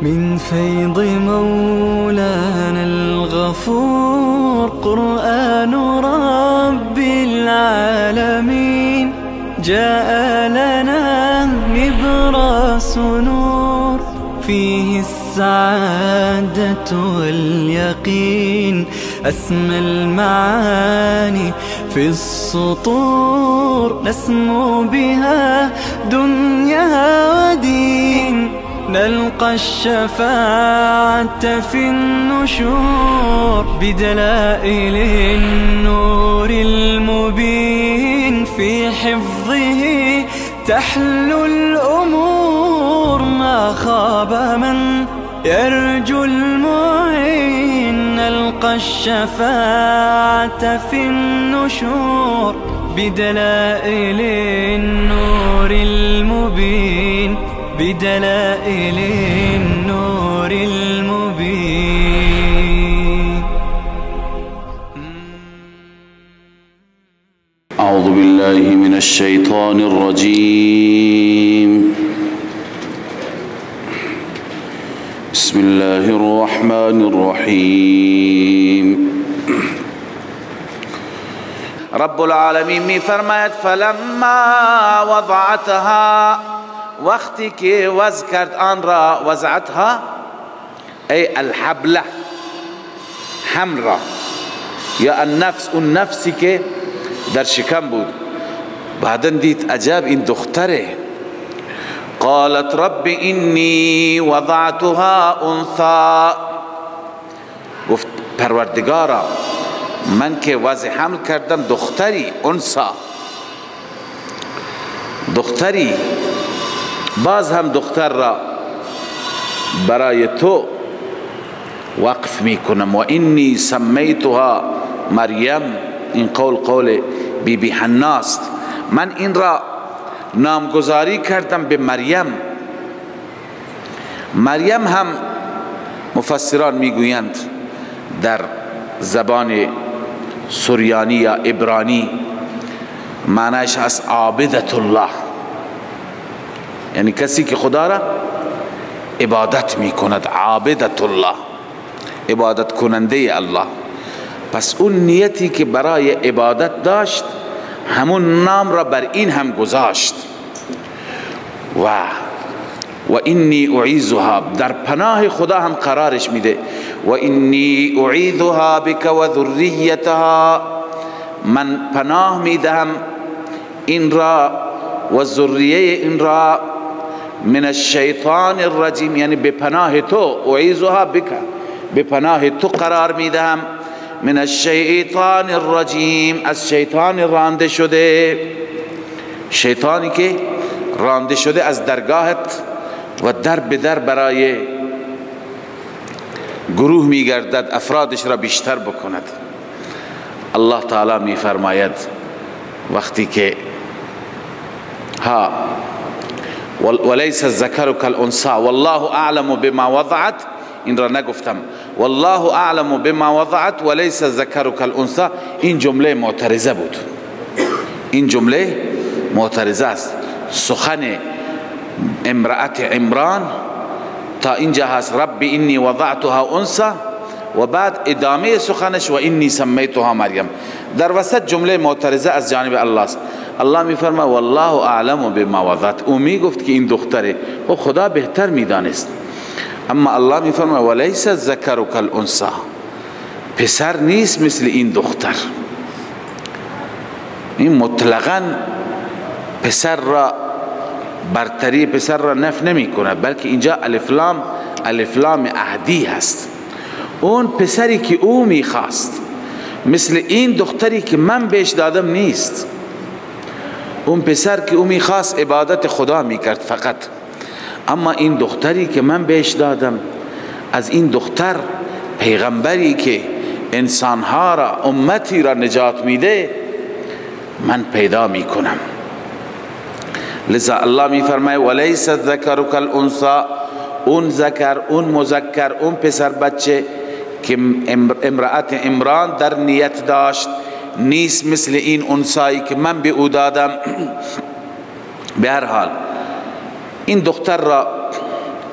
من فيض مولانا الغفور. قرآن رب العالمين جاء لنا نبراس نور، فيه السعادة واليقين، أسمى المعاني في السطور، نسمو بها دنيا ودين، نلقى الشفاعة في النشور، بدلائل النور المبين، في حفظه تحلو الأمور، ما خاب من يرجو المعين، نلقى الشفاعة في النشور، بدلائل النور المبين، بدلائل النور المبين. أعوذ بالله من الشيطان الرجيم. بسم الله الرحمن الرحیم. رب العالمین می فرماید فلما وضعتها، وقتی که وضع کرد آن را، وضعتها ای الحبله، حمل را، یا النفس، اون نفسی که در شکم بود. بعدا دید عجب این دختره. قالت رب انی وضعتها انثی، گفت پروردگارا من که وضع حمل کردم دختری، انثی دختری، باز هم دختر را برای تو وقف میکنم. و انی سمیتها مریم، این قول قول بی بی حناست، من این را نامگذاری کردم به مریم. مریم هم مفسران میگویند در زبان سریانی یا عبرانی معنیش از عابدت الله، یعنی کسی که خدا را عبادت میکند، عابدت الله، عبادت کننده الله. پس اون نیتی که برای عبادت داشت همون نام را بر این هم گذاشت. و انی اعیذها، در پناه خدا هم قرارش میده. و انی اعیذها بک و ذریتها، من پناه میدهم این را و ذریه این را، من الشیطان الرجیم، یعنی به پناه تو، اعیذها بک، به پناه تو قرار میدهم، من الشیطان الرجیم، از شیطان رانده شده، شیطانی که رانده شده از درگاهت و در به در برای گروه میگردد، افرادش را بیشتر بکند. الله تعالی میفرماید وقتی که ها ولیس الذکر کالانثی والله اعلم بما وضعت، این را نگفتم، والله اعلم بما وضعت ولیس الذکر کالانثی، این جمله معترضه بود، این جمله معترضه است. سخن امرأت عمران تا اینجا هست، رب انی وضعتها انثی، و بعد ادامه سخنش و انی سمیتها مریم. در وسط جمله معترضه از جانب الله است. الله میفرما والله اعلم بما وضعت، او میگفت که این دختره، خب خدا بهتر میدانست، اما الله میفرما ولیس الذکر کالانثی، پسر نیست مثل این دختر. این مطلقا پسر را، برتری پسر را نف نمی کند، بلکه اینجا الف لام، الف لام عهدی هست. اون پسری که او میخواست مثل این دختری که من بهش دادم نیست. اون پسر که او میخواست عبادت خدا میکرد فقط، اما این دختری که من بهش دادم، از این دختر پیغمبری که انسانها را، امتی را نجات میده، من پیدا میکنم. لذا الله میفرماید ولیس الذکر کالانثی، اون ذکر، اون مذکر، اون پسر بچه که امرأت عمران در نیت داشت نیست مثل این انثایی که من به او دادم. به هر حال این دختر را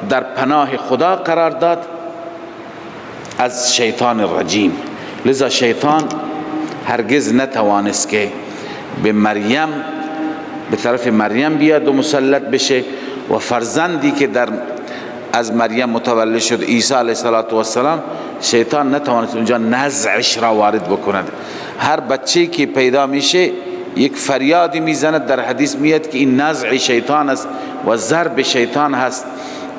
در پناه خدا قرار داد از شیطان رجیم. لذا شیطان هرگز نتوانست که به مریم، به طرف مریم بیاد و مسلط بشه و فرزندی که در از مریم متولد شد، عیسی علیه السلام، شیطان نتوانست اونجا نزعش را وارد بکند. هر بچه که پیدا میشه یک فریادی میزند، در حدیث میاد که این نزع شیطان است و ضرب شیطان هست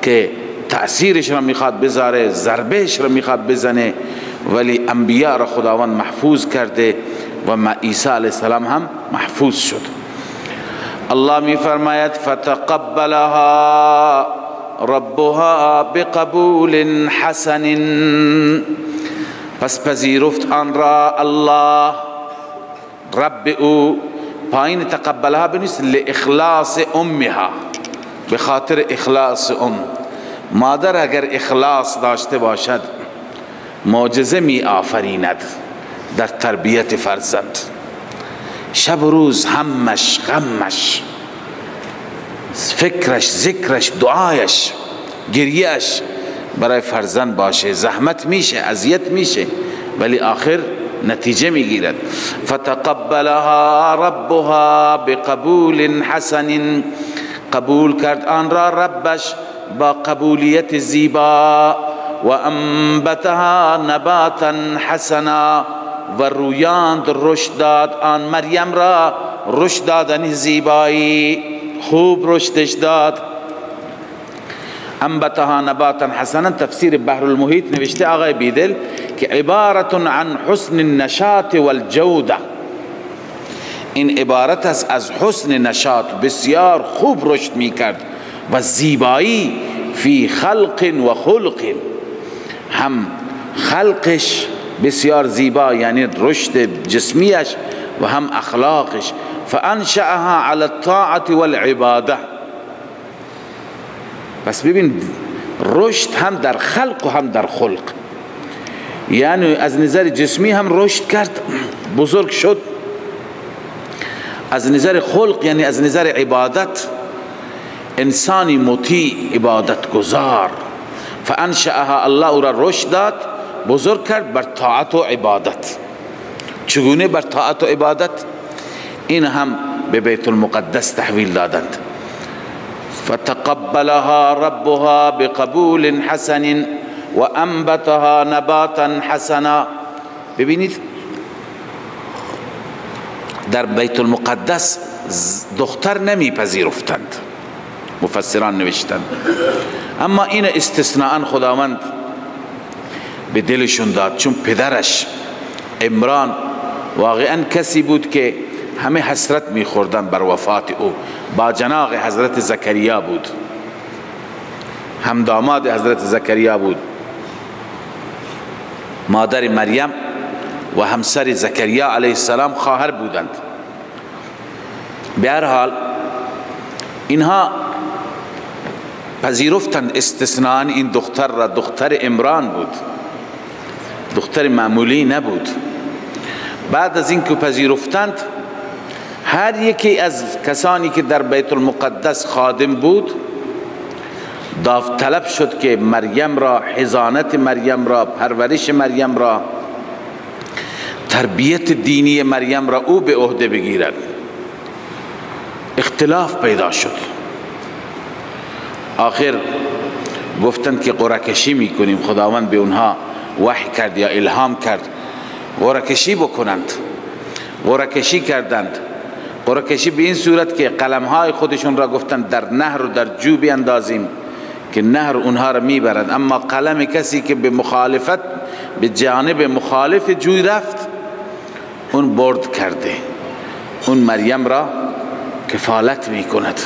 که تأثیرش را میخواد بذاره، ضربهش را میخواد بزنه، ولی انبیاء را خداوند محفوظ کرده و عیسی علیه السلام هم محفوظ شد. الله میفرماید فتقبلها ربها بقبول حسن، پس پذیرفت آن را الله رب او. پایین تقبلها بنویس لاخلاص امها، به خاطر اخلاص ام. مادر اگر اخلاص داشته باشد معجزه می آفریند در تربیت فرزند. شب و روز همش غمش، فکرش، ذکرش، دعایش، گریهش برای فرزند باشه، زحمت میشه، اذیت میشه، ولی آخر نتیجه میگیرد. فتقبلها ربها بقبول حسن، قبول کرد آن را ربش با قبولیت زیبا. و انبتها نباتا حسنا، و رویاند، رشد داد آن مریم را، رشد دادن زیبایی، خوب رشدش داد. انبتها نباتا حسنا، تفسیر بحر المحیط نوشته آقای بیدل که عبارت عن حسن النشاط والجوده، این عبارت است از حسن نشاط، بسیار خوب رشد میکرد و زیبایی، فی خلق و خلق، هم خلقش بسیار زیبا یعنی رشد جسمیش و هم اخلاقش. فانشأها علی الطاعة والعباده، پس ببین رشد هم در خلق و هم در خلق، یعنی از نظر جسمی هم رشد کرد، بزرگ شد، از نظر خلق یعنی از نظر عبادت، انسانی مطیع، عبادت گزار. فانشأها، الله او را رشد داد، بزرگ کرد بر طاعت و عبادت. چگونه بر طاعت و عبادت؟ این هم به بیت المقدس تحویل دادند. فتقبلها ربها بقبول حسن و انبتها نباتا حسنا. ببینید در بیت المقدس دختر نمیپذیرفتند، مفسران نوشتند، اما این استثناء خداوند به دلشون داد، چون پدرش عمران واقعا کسی بود که همه حسرت میخوردن بر وفات او، با جناغ حضرت زکریا بود، هم داماد حضرت زکریا بود، مادر مریم و همسر زکریا علیه السلام خواهر بودند. به هر حال اینها پذیرفتند استثناء این دختر را، دختر عمران بود، دختر معمولی نبود. بعد از اینکه پذیرفتند، هر یکی از کسانی که در بیت المقدس خادم بود داوطلب شد که مریم را، حضانت مریم را، پرورش مریم را، تربیت دینی مریم را او به عهده بگیرد. اختلاف پیدا شد. آخر گفتند که قرعه کشی میکنیم، خداوند به اونها وحی کرد یا الهام کرد قرعه کشی بکنند. قرعه کشی کردند. قرعه کشی به این صورت که قلمهای خودشون را گفتند در نهر و در جو بیندازیم که نهر اونها را میبرد، اما قلم کسی که به مخالفت، به جانب مخالف جوی رفت، اون برد کرده، اون مریم را کفالت میکند.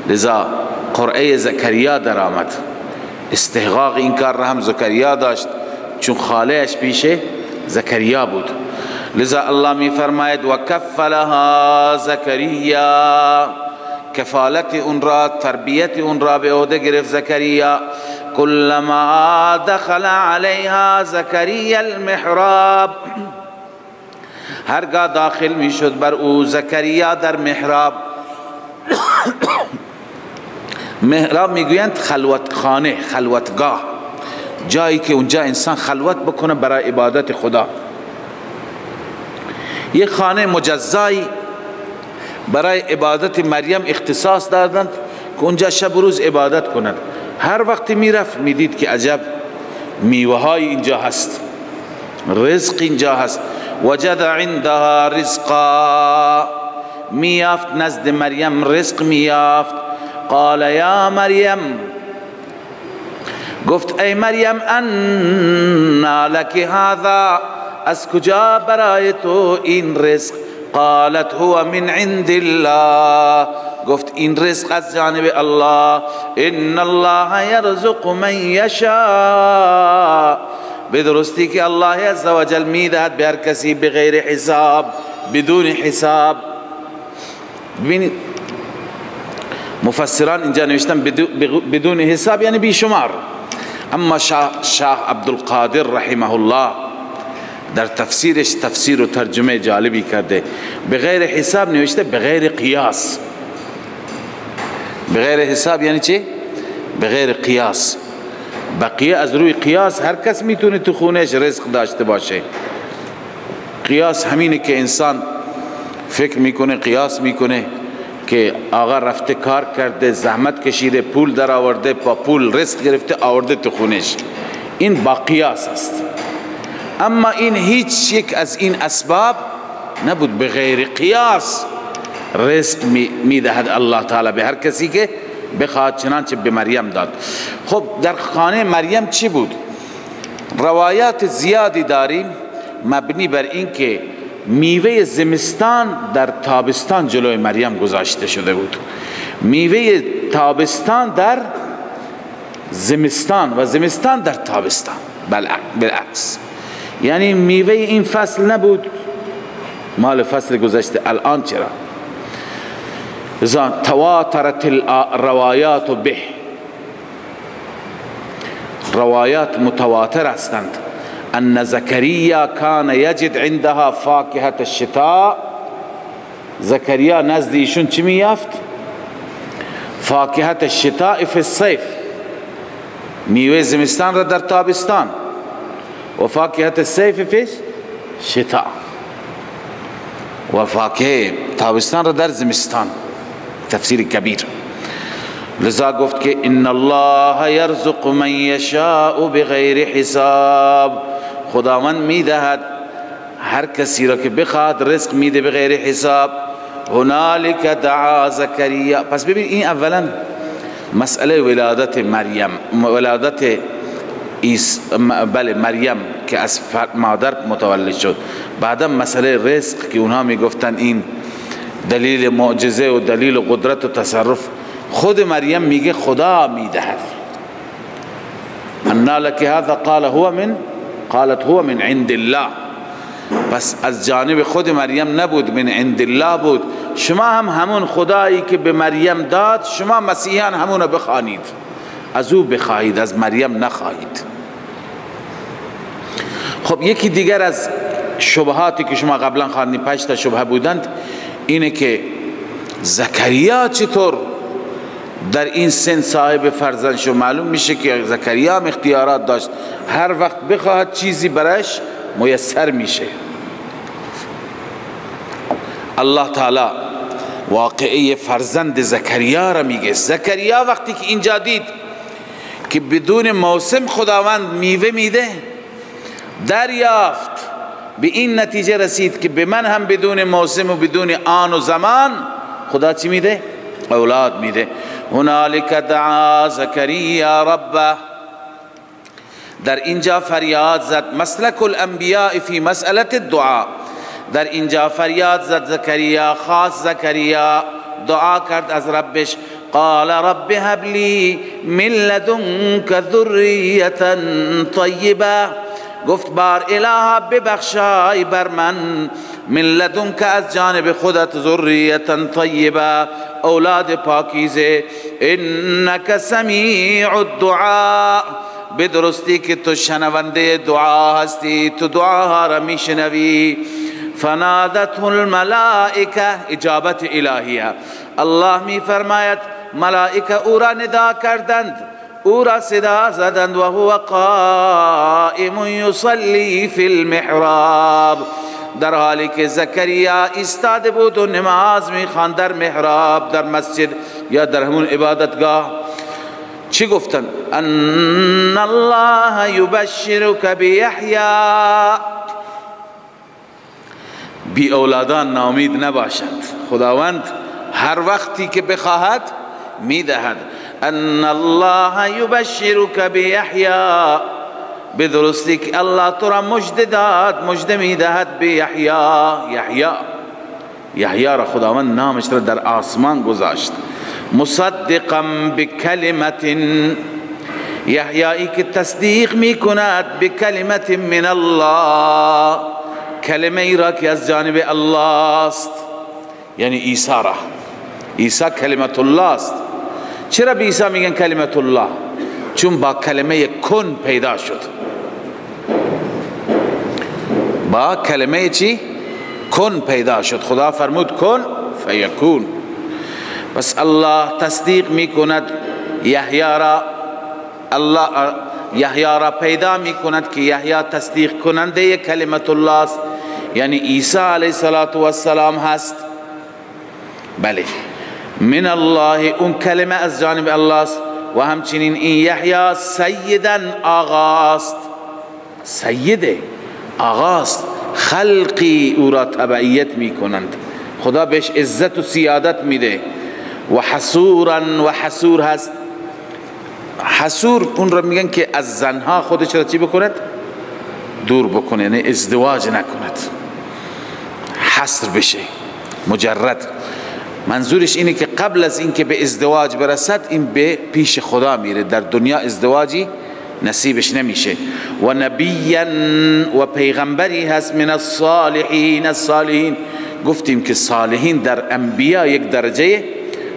لذا قرعه زکریا در آمد. استحقاق این کار را هم زکریا داشت، چون خالهش پیش زکریا بود. لذا الله می فرماید و کفلها زکریا، کفالت اون را، تربیت اون را به عهده گرفت زکریا. کلما دخل علیها زکریا المحراب، هرگاه داخل می شد بر او زکریا در محراب، محراب میگویند خلوتخانه، خلوتگاه، جایی که اونجا انسان خلوت بکنه برای عبادت خدا. یک خانه مجزایی برای عبادت مریم اختصاص دادند که اونجا شب و روز عبادت کنند. هر وقت میرفت میدید که عجب میوه های اینجا هست، رزق اینجا هست. وجد عندها رزقا، میافت نزد مریم رزق میافت. قال یا مریم، گفت ای مریم، انا لك هذا، از کجا برای تو این رزق؟ قالت هو من عند الله، گفت این رزق از جانب الله. ان الله یرزق من یشاء، بدرستی که الله عزوجل میدهد به هر کسی بغیر حساب، بدون حساب. ببینید مفسران اینجا نوشتن بدون حساب یعنی بیشمار، اما شاه عبدالقادر رحمه الله در تفسیرش تفسیر و ترجمه جالبی کرده. بغیر حساب نوشته بغیر قیاس. بغیر حساب یعنی چی؟ بغیر قیاس. بقیه از روی قیاس هر کس میتونه تو خونهش رزق داشته باشه. قیاس همینه که انسان فکر میکنه، قیاس میکنه که آقا رفته کار کرده، زحمت کشیده، پول در آورده، با پول رزق گرفته آورده تو خونش، این با قیاس است. اما این هیچ یک از این اسباب نبود، بغیر قیاس رزق میدهد الله تعالی به هر کسی که بخواد، چنانچه به مریم داد. خب در خانه مریم چی بود؟ روایات زیادی داریم مبنی بر این که میوه زمستان در تابستان جلوی مریم گذاشته شده بود. میوه تابستان در زمستان و زمستان در تابستان، بالعکس، یعنی میوه این فصل نبود، مال فصل گذشته. الان چرا؟ تواترت الروایات به، روایات متواتر هستند. ان زکریا کان یجد عندها فاکهة الشتاء، زکریا نزد ایشون چی میافت؟ فاکهة الشتاء فی الصیف، میوه زمستان را در تابستان، و فاکهة الصیف فی الشتاء، و فاکهه تابستان را در زمستان. تفسیر کبیر. لذا گفت که ان الله یرزق من یشاء بغیر حساب، خداوند میدهد هر کسی را که بخواد رزق میده بغیر حساب. هنالک دعا زکریا. پس ببین این اولا مسئله ولادت مریم، ولادت بله مریم که از مادر متولد شد، بعدا مسئله رزق که اونها میگفتن این دلیل معجزه و دلیل قدرت و تصرف، خود مریم میگه خدا میدهد. انا لك هذا قال هو من، قالت هو من عند الله. پس از جانب خود مریم نبود، من عند الله بود. شما هم همون خدایی که به مریم داد، شما مسیحیان همونو بخوانید، از او بخواهید، از مریم نخواهید. خب یکی دیگر از شبهاتی که شما قبلا خواندید، 5 تا شبهه بودند، اینه که زکریا چطور در این سن صاحب فرزند شد؟ معلوم میشه که زکریا هم اختیارات داشت، هر وقت بخواهد چیزی برایش میسر میشه. الله تعالی واقعه فرزند زکریا را میگه. زکریا وقتی که اینجا دید که بدون موسم خداوند میوه میده، دریافت، به این نتیجه رسید که به من هم بدون موسم و بدون آن و زمان خدا چی میده؟ اولاد میده. هنالک دعا زکریا ربه، در اینجا فریاد زد. مسلک الانبیاء فی مسئله الدعاء، در اینجا فریاد زد زکریا، خاص زکریا دعا کرد از ربش. قال رب هب لی من لدنک ذریة طیبه، گفت بار اله ببخشای بر من، من لدنک از جانب خودت، ذریة طیبه، اولاد پاکیزه. انک سمیع الدعاء، بدرستی که تو شنونده دعا هستی، تو دعاها را میشنوی. فنادته الملائکه، اجابت الهیه. الله می فرماید ملائکه او را ندا کردند، او را صدا زدند. و هو قائم یصلی فی المحراب، در حالی که زکریا ایستاده بود و نماز میخواند در محراب، در مسجد یا در همون عبادتگاه. چی گفتن؟ ان الله یبشرک بیحیی. بی اولادان ناامید نباشند، خداوند هر وقتی که بخواهد میدهد. ان الله یبشرک بیحیی، به درستی که الله تو را مژده داد، مژده میدهد به یحیی. یحیی، یحیی را خداوند نامش را در آسمان گذاشت. مصدقا بکلمت، یحیی که تصدیق میکند بکلمت من الله، کلمه ای را که از جانب الله است، یعنی عیسی را. عیسی کلمت الله است. چرا به عیسی میگن کلمت الله؟ چون با کلمه کن پیدا شد. با کلمه چی؟ کن پیدا شد. خدا فرمود کن فیکون. پس الله تصدیق میکند یحیی را، الله یحیی را پیدا میکند که یحیی تصدیق کننده کلمت الله است، یعنی عیسی علیه السلام هست. بله، من الله، اون کلمه از جانب الله است. و همچنین این یحیی سیدا آغاست، سید آغاست، خلقی او را تبعیت میکنند، خدا بهش عزت و سیادت میده. و حصورا، و حصور هست. حصور اون را میگن که از زنها خودش را چی بکند؟ دور بکنه، یعنی ازدواج نکند، حصر بشه، مجرد. منظورش اینه که قبل از اینکه به ازدواج برسد این به پیش خدا میره، در دنیا ازدواجی نصیبش نمیشه. و نبیا، و پیغمبری هست من الصالحین. الصالحین گفتیم که صالحین در انبیا یک درجه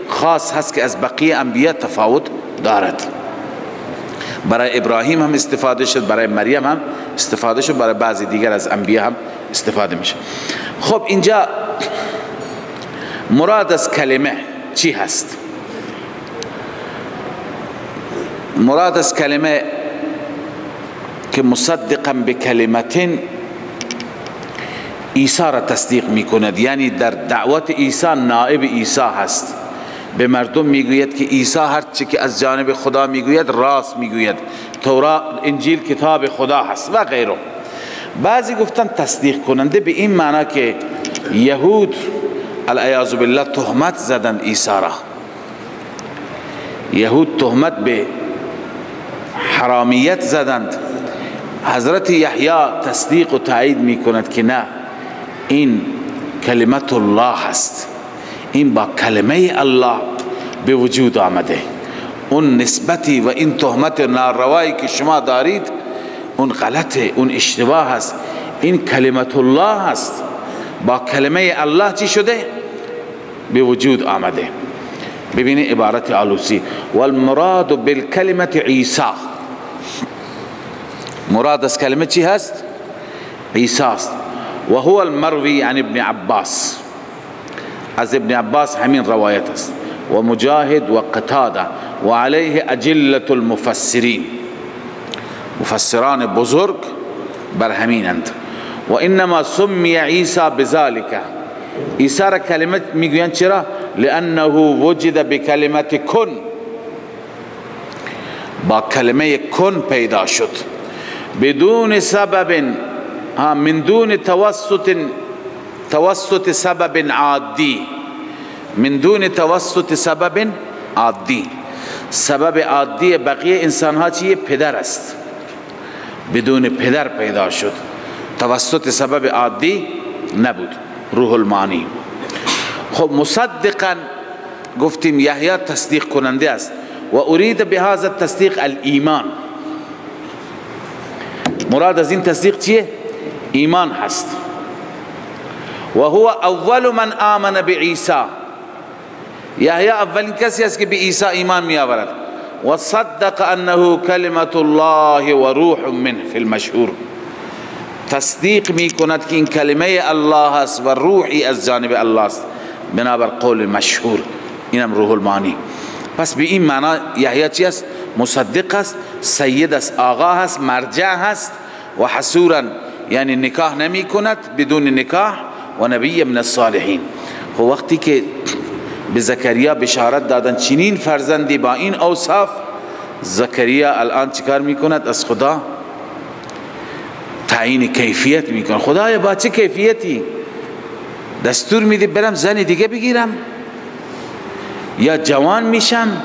خاص هست که از بقیه انبیا تفاوت دارد. برای ابراهیم هم استفاده شد، برای مریم هم استفاده شد، برای بعضی دیگر از انبیا هم استفاده میشه. خب اینجا مراد از کلمه چی هست؟ مراد از کلمه که مصدقا بکلمتین، عیسی را تصدیق میکند، یعنی در دعوت عیسی نائب عیسی هست. به مردم میگوید که عیسی هر چی که از جانب خدا میگوید راست میگوید، تورات، انجیل کتاب خدا هست و غیره. بعضی گفتن تصدیق کننده به این معنا که یهود العیاذ بالله تهمت زدند عیسی را، یهود تهمت به حرامیت زدند. حضرت یحیی تصدیق و تایید میکند که نه، این کلمت الله هست، این با کلمه الله به وجود آمده. اون نسبتی و این تهمت ناروایی که شما دارید اون غلطه، اون اشتباه هست. این کلمت الله هست، با کلمه الله چی شده؟ به وجود آمده. ببینید عبارت آلوسی، والمراد بالکلمت عیسی. مراد از کلمه چی هست؟ عیسی است. و هو المروی عن ابن عباس، از ابن عباس همین روایت است، و مجاهد و قتاده و علیه اجلة المفسرین، مفسران بزرگ بر همینند. و انما سمی عیسی بذلك، عیسی را کلمه میگویند چرا؟ لانه وجد بکلمت کن، با کلمه کن پیدا شد، بدون سبب، من دون توسط سبب عادی، من دون توسط سبب عادی. سبب عادی بقیه انسان ها چیه؟ پدر است. بدون پدر پیدا شد، توسط سبب عادی نبود. روح المعانی. خب مصدقا گفتیم یحیی تصدیق کننده است. و ارید بهذا التصدیق الایمان، مراد از این تصدیق چیه؟ ایمان هست. و هو اول من آمن بعیسی، یحیی اولین کسی است که به عیسی ایمان می آورد. و صدق انه کلمت الله و روح منه فی المشهور، تصدیق می کند که این کلمه الله است و روحی از جانب الله است، بنابر قول مشهور. اینم روح المعانی. پس به این معنا یحیی چی است؟ مصدق است، سید است، آقا هست، مرجع هست. و حصورا یعنی نکاح نمی کند، بدون نکاح، و نبی من الصالحین. خب وقتی که به زکریا بشارت دادن چنین فرزندی با این اوصاف، زکریا الان چیکار میکند؟ از خدا تعیین کیفیت میکند. خدایا با چه کیفیتی دستور میدی برم زن دیگه بگیرم؟ یا جوان میشم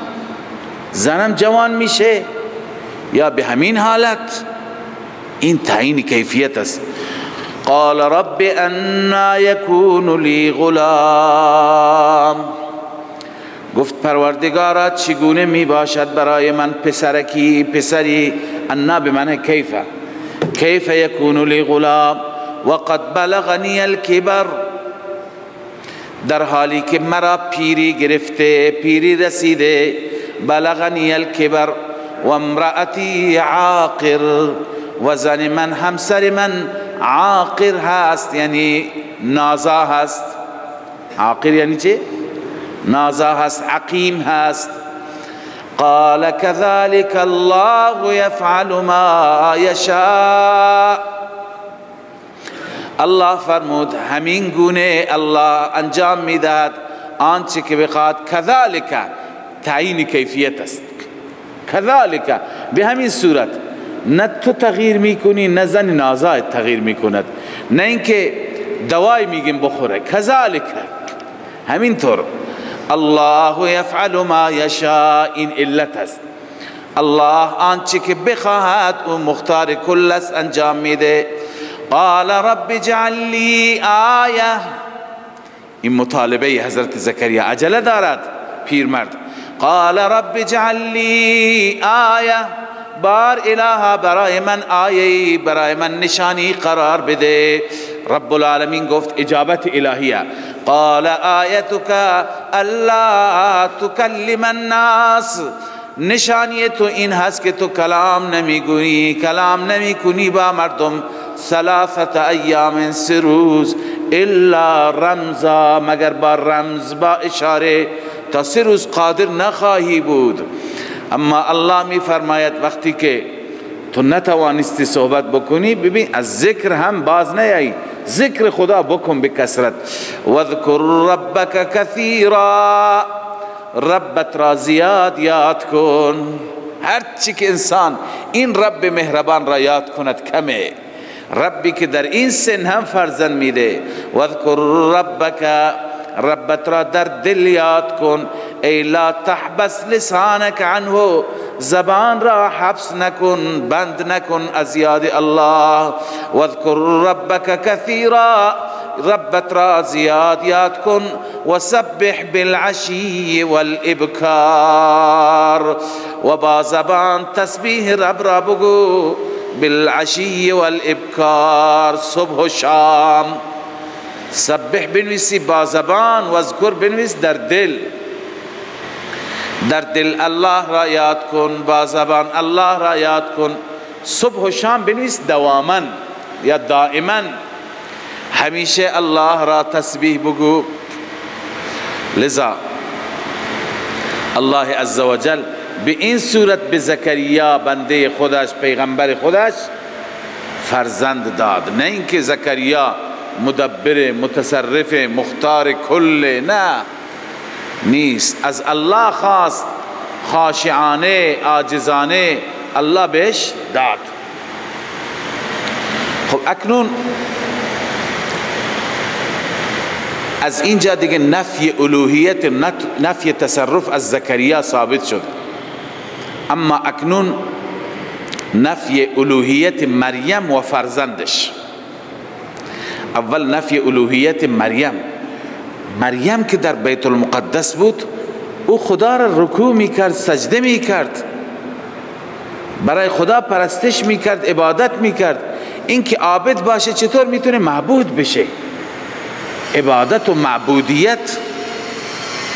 زنم جوان میشه، یا به همین حالت؟ این تعیین کیفیت است. قال رب انا یکون لی غلام، گفت پروردگارا چگونه می باشد برای من پسرکی، پسری. انا به معنی کیف، کیف یکون لی غلام وقد بلغنی الکبر، در حالی که مرا پیری گرفته، پیری رسیده. بلغنی الکبر و امرأتی عاقر، و زن من، همسر من عاقر هست، یعنی نازا هست. عاقر یعنی چه؟ نازا هست، عقیم هست. قال كذلك الله يفعل ما يشاء، الله فرمود همین گونه الله انجام میدهد آنچه که بخواد. كذلك تعیین کیفیت است. كذلك به همین صورت، نه تو تغییر میکنی نه زن نازا تغییر میکند، نه اینکه دوای میگیم بخوره. كذلك همینطور الله یفعل ما یشاء، این علت است. الله آنچه که بخواهد او مختار کل است، انجام میده. قال رب اجعل لی آیه، این مطالبه حضرت زکریا عجله دارد پیرمرد. قال رب اجعل لی آیه، بار الها برای من آیه، برای من نشانی قرار بده. رب العالمین گفت اجابت الهیه. قال آیتک الا تکلم الناس، نشانی تو این هست که تو کلام نمیگویی، کلام نمیکنی با مردم. ثلاثه ایام، سه روز، الا رمزا، مگر با رمز، با اشاره، تا سه روز قادر نخواهی بود. اما الله می فرماید وقتی که تو نتوانستی صحبت بکنی، ببین از ذکر هم باز نیایی، ذکر خدا بکن بکثرت. واذکر ربک کثیرا، ربت را زیاد یاد کن. هر چی که انسان این رب مهربان را یاد کند کمه. ربی که در این سن هم فرزند میده. واذکر ربک، ربت را در دل یاد کن. ای لا تحبس لسانک عنه، زبان را حبس نکن، بند نکن از یاد الله. واذکر ربک کثیرا، ربت را زیاد یاد کن. وسبح بالعشی والابکار، و با زبان تسبیح رب را بگو. بالعشی والابکار، صبح و شام. سبح بنویسی با زبان، و اذکر بنویس در دل. در دل الله را یاد کن، با زبان الله را یاد کن. صبح و شام بنویس دواما یا دائما، همیشه الله را تسبیح بگو. لذا الله عزوجل به این صورت به زکریا بنده خودش، پیغمبر خودش فرزند داد. نه اینکه زکریا مدبر، متصرف، مختار کل، نه، نیست. از الله خواست، خاشعانه، عاجزانه، الله بهش داد. خب اکنون از اینجا دیگه نفی الوهیت، نفی تصرف از زکریا ثابت شد. اما اکنون نفی الوهیت مریم و فرزندش. اول نفی الوهیت مریم. مریم که در بیت المقدس بود، او خدا را رکوع میکرد، سجده میکرد، برای خدا پرستش میکرد، عبادت میکرد. این که عابد باشه چطور میتونه معبود بشه؟ عبادت و معبودیت،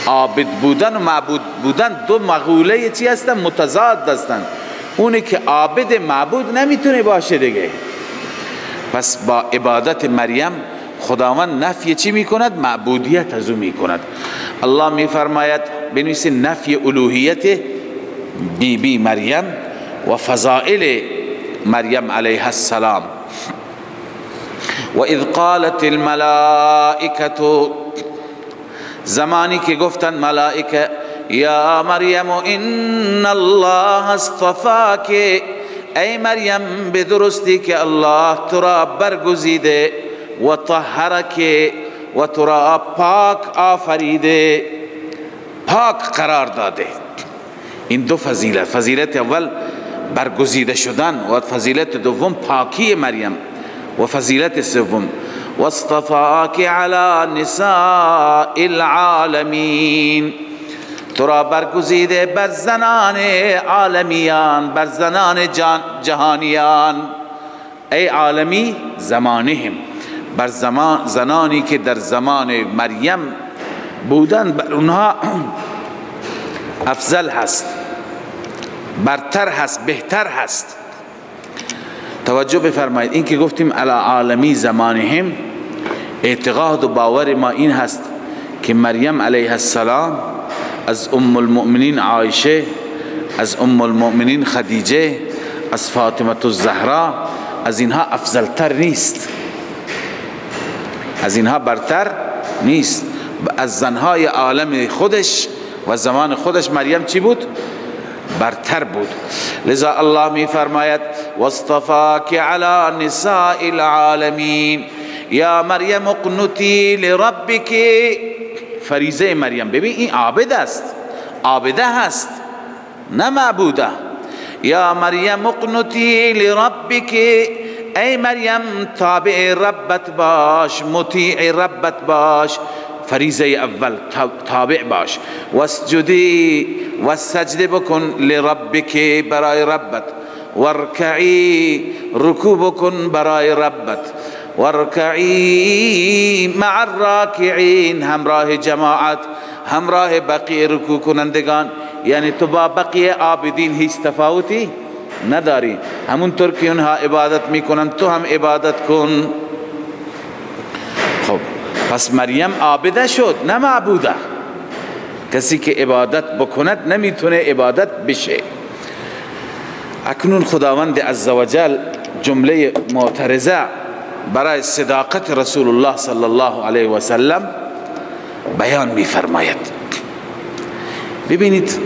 عابد بودن و معبود بودن دو مقوله چی هستن؟ متضاد هستن. اونی که عابد معبود نمیتونه باشه دیگه. پس با عبادت مریم خداوند نفی چی میکند؟ معبودیت از او میکند. الله میفرماید بنویسید نفی الوهیت بی بی مریم و فضائل مریم علیها السلام. و اذ قالت الملائکه، زمانی که گفتند ملائکه یا مریم ان الله اصطفاک، ای مریم به درستی که الله تو را برگزیده و طهرک و تو را پاک آفریده، پاک قرار داده. این دو فضیلت، فضیلت اول برگزیده شدن و فضیلت دوم پاکی مریم و فضیلت سوم واصطفاک علی نساء العالمین، تو را برگزیده بر زنان عالمیان، بر زنان جهانیان. ای عالمی زمانهم، بر زنانی که در زمان مریم بودن بر اونها افضل هست، برتر هست، بهتر هست. توجه بفرمایید، این که گفتیم علی عالمی زمانهم، اعتقاد و باور ما این هست که مریم علیه السلام از ام المؤمنین عایشه، از ام المؤمنین خدیجه، از فاطمه الزهرا، از اینها افضلتر نیست، از اینها برتر نیست. از زنهای عالم خودش و زمان خودش مریم چی بود؟ برتر بود. لذا الله می فرماید واصطفاک علی نساء العالمین یا مریم اقنتی لربک. فریضه مریم، ببین این عابد است، عابده هست نه معبوده. یا مریم اقنتی لربک، ای مریم تابع ربت باش، مطیع ربت باش. فریضه اول تابع باش. واسجدی و سجده بکن لربک، برای ربت. وارکعی، رکوع بکن برای ربت. وارکعی مع الراکعین، همراه جماعت، همراه بقیه رکوع کنندگان. یعنی تو با بقیه عابدین هیچ تفاوتی نداری، همونطور که اونها عبادت میکنن تو هم عبادت کن. خب پس مریم عابده شد نه معبوده. کسی که عبادت بکند نمیتونه عبادت بشه. اکنون خداوند عزوجل جمله معترضه برای صداقت رسول الله صلی الله علیه و سلم بیان میفرماید. ببینید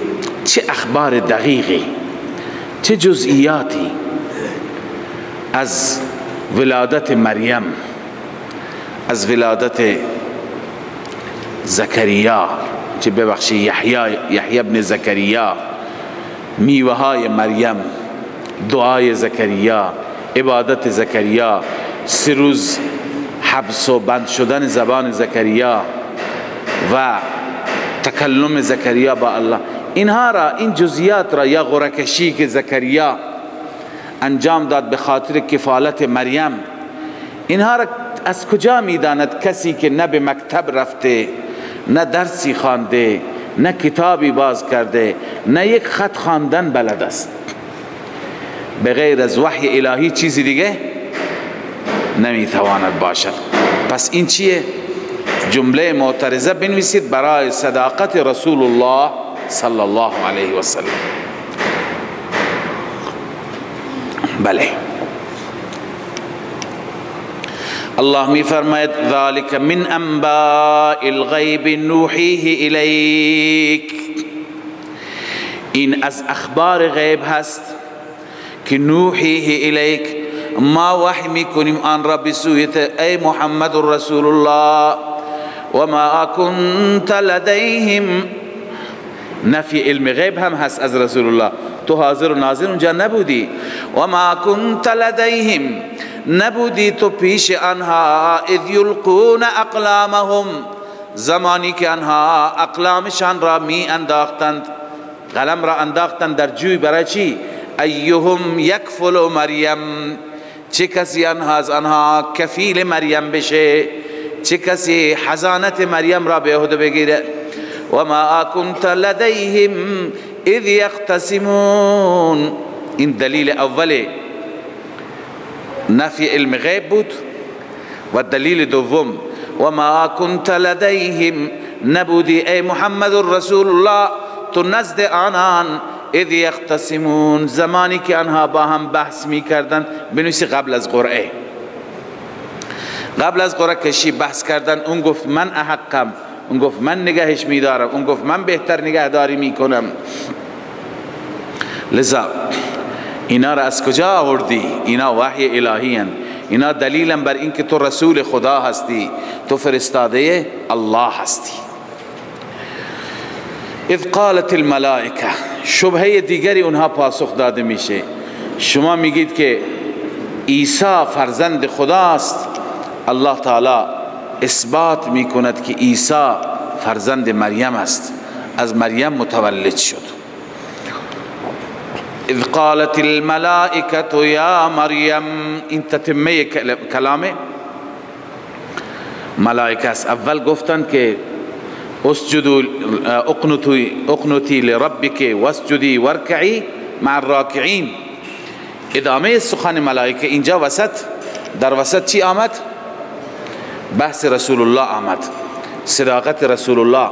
چه اخبار دقیقی، چه جزئیاتی از ولادت مریم، از ولادت زکریا، چه ببخشی یحیی ابن زکریا، میوه های مریم، دعای زکریا، عبادت زکریا، 3 روز حبس و بند شدن زبان زکریا و تکلم زکریا با الله، اینها را، این جزئیات را، یا غرکشی که زکریا انجام داد به خاطر کفالت مریم، اینها را از کجا میداند کسی که نه به مکتب رفته، نه درسی خوانده، نه کتابی باز کرده، نه یک خط خواندن بلد است؟ به غیر از وحی الهی چیزی دیگه نمیتواند باشد. پس این چیه؟ جمله معترضه بنویسید برای صداقت رسول الله صلی الله علیه و سلم. بله، الله می فرماید ذالک من انباء الغیب نوحیه الیک، این از اخبار غیب هست که نوحیه الیک، ما وحی میکنیم آن را به سویت ای محمد رسول الله. و ما کنت لدیهم، نفی علم غیب هم هست از رسول الله، تو حاضر و ناظر اونجا نبودی. و ما کنت لدیهم، نبودی تو پیش آنها، اذ یلقون اقلامهم، زمانی که آنها اقلامشان را می انداختند، قلم را انداختند در جوی، برای چی؟ ایهم یکفل مریم، چه کسی آنها از آنها کفیل مریم بشه، چه کسی حضانت مریم را به عهده بگیره. و ما کنت لدیهم اذ یختصمون، این دلیل اول نفی علم غیب بود. و دلیل دوم و ما کنت لدیهم، نبودی ای محمد رسول الله تو نزد آنان، اذ یختصمون، زمانی که آنها با هم بحث می کردند. بنویسی قبل از قرعه، قبل از قرعه کشی بحث کردن. اون گفت من احقم، اون گفت من نگهش میدارم، اون گفت من بهتر نگهداری میکنم. لذا اینا را از کجا آوردی؟ اینا وحی الهی هن، اینا دلیلا بر اینکه تو رسول خدا هستی، تو فرستاده الله هستی. اذ قالت الملائکه، شبهه دیگری اونها پاسخ داده میشه. شما میگید که عیسی فرزند خداست، الله تعالی اثبات میکند که عیسی فرزند مریم است، از مریم متولد شد. اذ قالت الملائکه یا مریم، این تتمه کلام ملائکه است. اول گفتند که اسجدوا اقنطی لربک واسجدی وارکعی مع الراکعین. ادامه سخن ملائکه اینجا وسط، در وسط چی آمد؟ بحث رسول الله آمد، صداقت رسول الله.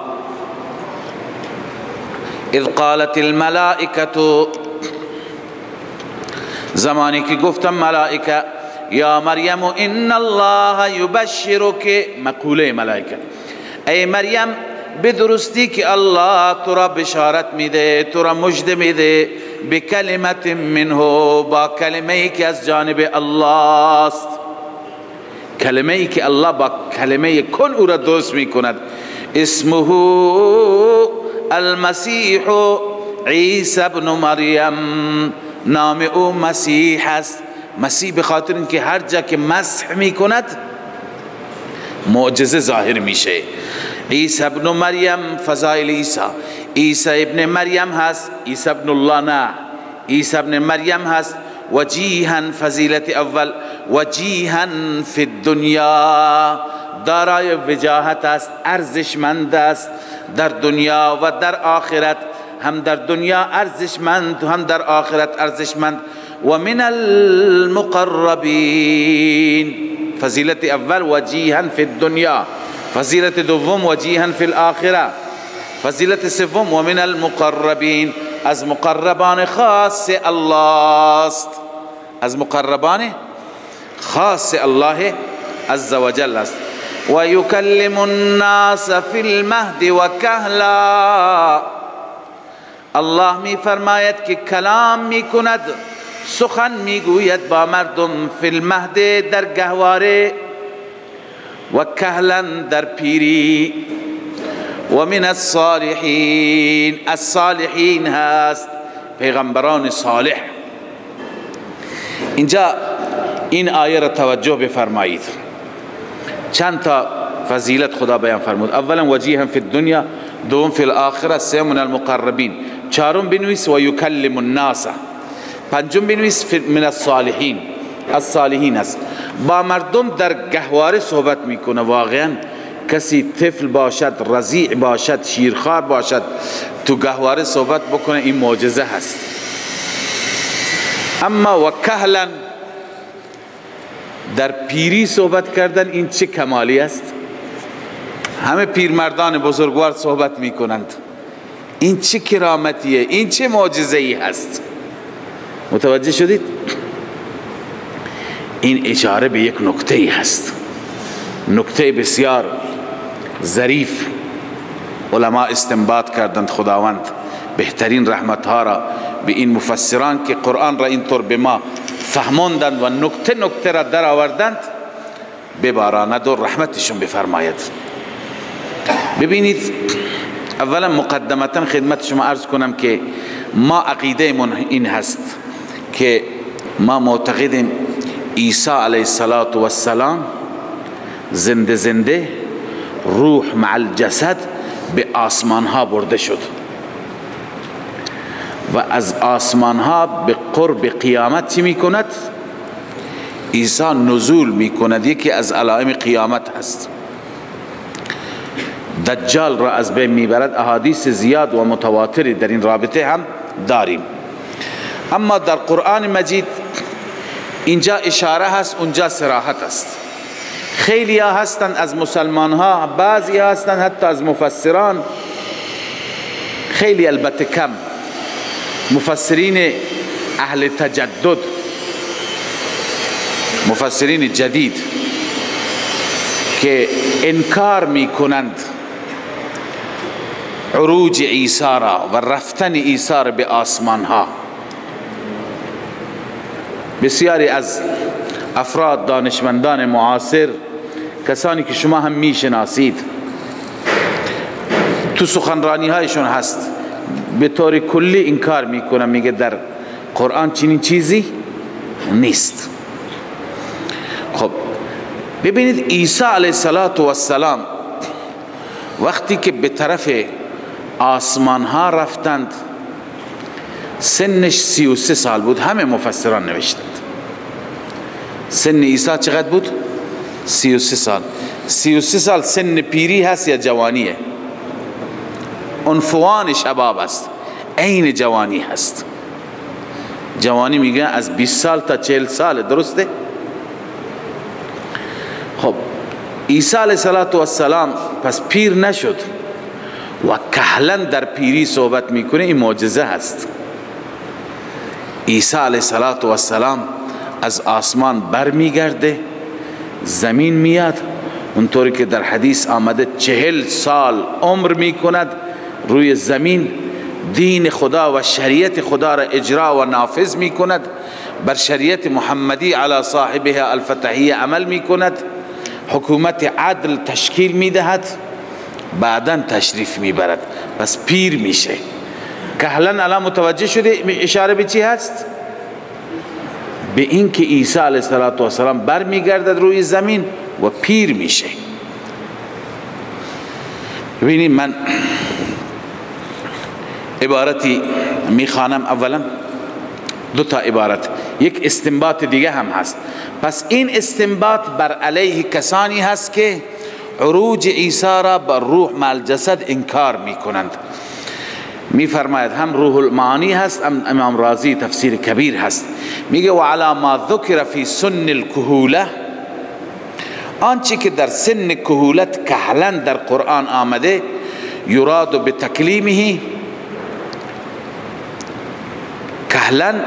اذ قالت الملائکه، زمانی که گفتم ملائکه یا مریم ان الله یبشرک، مقوله ملائکه، ای مریم به درستی که الله تو را بشارت میده، تو را مژده میده، بکلمت منه، با کلمه ای که از جانب الله است، کلمه ای که الله با کلمه کن او را درست میکند. اسمه المسیح عیسی ابن مریم، نام او مسیح است. مسیح به خاطر اینکه هر جا که مسح میکند معجزه ظاهر میشه. عیسی ابن مریم، فضائل عیسی، عیسی ابن مریم هست، عیسی ابن الله نه، عیسی ابن مریم هست. وجیها، فضیلت اول، وجیها فی الدنیا، دارای وجاهت است، ارزشمند است در دنیا و در آخرت، هم در دنیا ارزشمند هم در آخرت ارزشمند. و من المقربین، فضیلت اول وجیها فی الدنیا، فضیلت دوم وجیها فی الاخره، فضیلت سوم و من المقربین، از مقربان خاص الله است، از مقربان خاص الله عز وجل است. و یکلم الناس فی المهد و کهلا، الله می فرماید که کلام می کند، سخن می گوید با مردم، فی المهد در گهواره، و کهلا در پیری، و من الصالحین، الصالحین هست، پیغمبران صالح. اینجا این آیه را توجه بفرمایید، چند تا فضیلت خدا بیان فرمود. اولا وجیها فی الدنیا، دوم فی الاخره، سوم من المقربین، چهارم بنویس و یکلم الناس، پنجم بنویس من الصالحین، الصالحین است، با مردم در گهواره صحبت میکنه. واقعا کسی طفل باشد، رضیع باشد، شیرخوار باشد، تو گهواره صحبت بکنه، این معجزه هست. اما و کهلا، در پیری صحبت کردن، این چه کمالی است؟ همه پیرمردان بزرگوار صحبت میکنند، این چه کرامتیه، این چه معجزه ای هست؟ متوجه شدید؟ این اشاره به یک نکته ای هست، نکته بسیار ظریف. علما استنباط کردند، خداوند بهترین رحمت ها را به این مفسران که قرآن را اینطور به ما فهماندند و نکته نکته را در آوردند بباراند و رحمتشون بفرماید. ببینید، اولا مقدمتا خدمت شما عرض کنم که ما عقیده من این هست که ما معتقدیم عیسی علیه السلام زنده زنده روح مع الجسد به آسمان ها برده شد و از آسمان ها به قرب قیامت چی می کند؟ عیسی نزول می کند. یکی از علائم قیامت هست. دجال را از بین میبرد. احادیث زیاد و متواتری در این رابطه هم داریم. اما در قرآن مجید اینجا اشاره هست، اونجا صراحت است. خیلی ها هستند از مسلمان ها، بعضی ها هستند حتی از مفسران، خیلی البته کم، مفسرین اهل تجدد، مفسرین جدید که انکار میکنند عروج عیسی را و رفتن عیسی را به آسمان ها. بسیاری از افراد، دانشمندان معاصر، کسانی که شما هم میشناسید، تو سخنرانی هایشون هست، به طور کلی انکار میکنن، میگه در قرآن چنین چیزی نیست. خب ببینید عیسی علیه السلام وقتی که به طرف آسمان ها رفتند سنش 33 سال بود. همه مفسران نوشتند سن عیسی چقدر بود؟ 33 سال. 33 سال سن پیری هست یا جوانیه؟ عنفوان شباب است، عین جوانی هست. جوانی میگن از 20 سال تا 40 سال، درسته؟ خب عیسی علیه السلام پس پیر نشد و کهلن در پیری صحبت میکنه، این معجزه هست. عیسی علیه السلام از آسمان بر میگرده، زمین میاد، اونطوری که در حدیث آمده 40 سال عمر میکند روی زمین، دین خدا و شریعت خدا را اجرا و نافذ میکند، بر شریعت محمدی علی صاحبها الفتحیه عمل میکند، حکومت عدل تشکیل میدهد، بعدا تشریف میبرد، پس پیر میشه. کهلن الان متوجه شده اشاره به چی هست؟ به این که عیسی علیه السلام بر میگردد روی زمین و پیر میشه. ببینید من عبارتی میخوانم، اولا دو تا عبارت، یک استنباط دیگه هم هست. پس این استنباط بر علیه کسانی هست که عروج عیسی را بر روح مع الجسد انکار میکنند. میفرماید هم روح المعانی هست، هم امام رازی تفسیر کبیر هست، میگه و علی ما ذکر فی سن الکهوله، آنچه که در سن کهولت کهلن در قرآن آمده، یراد بتکلیمه، کهلن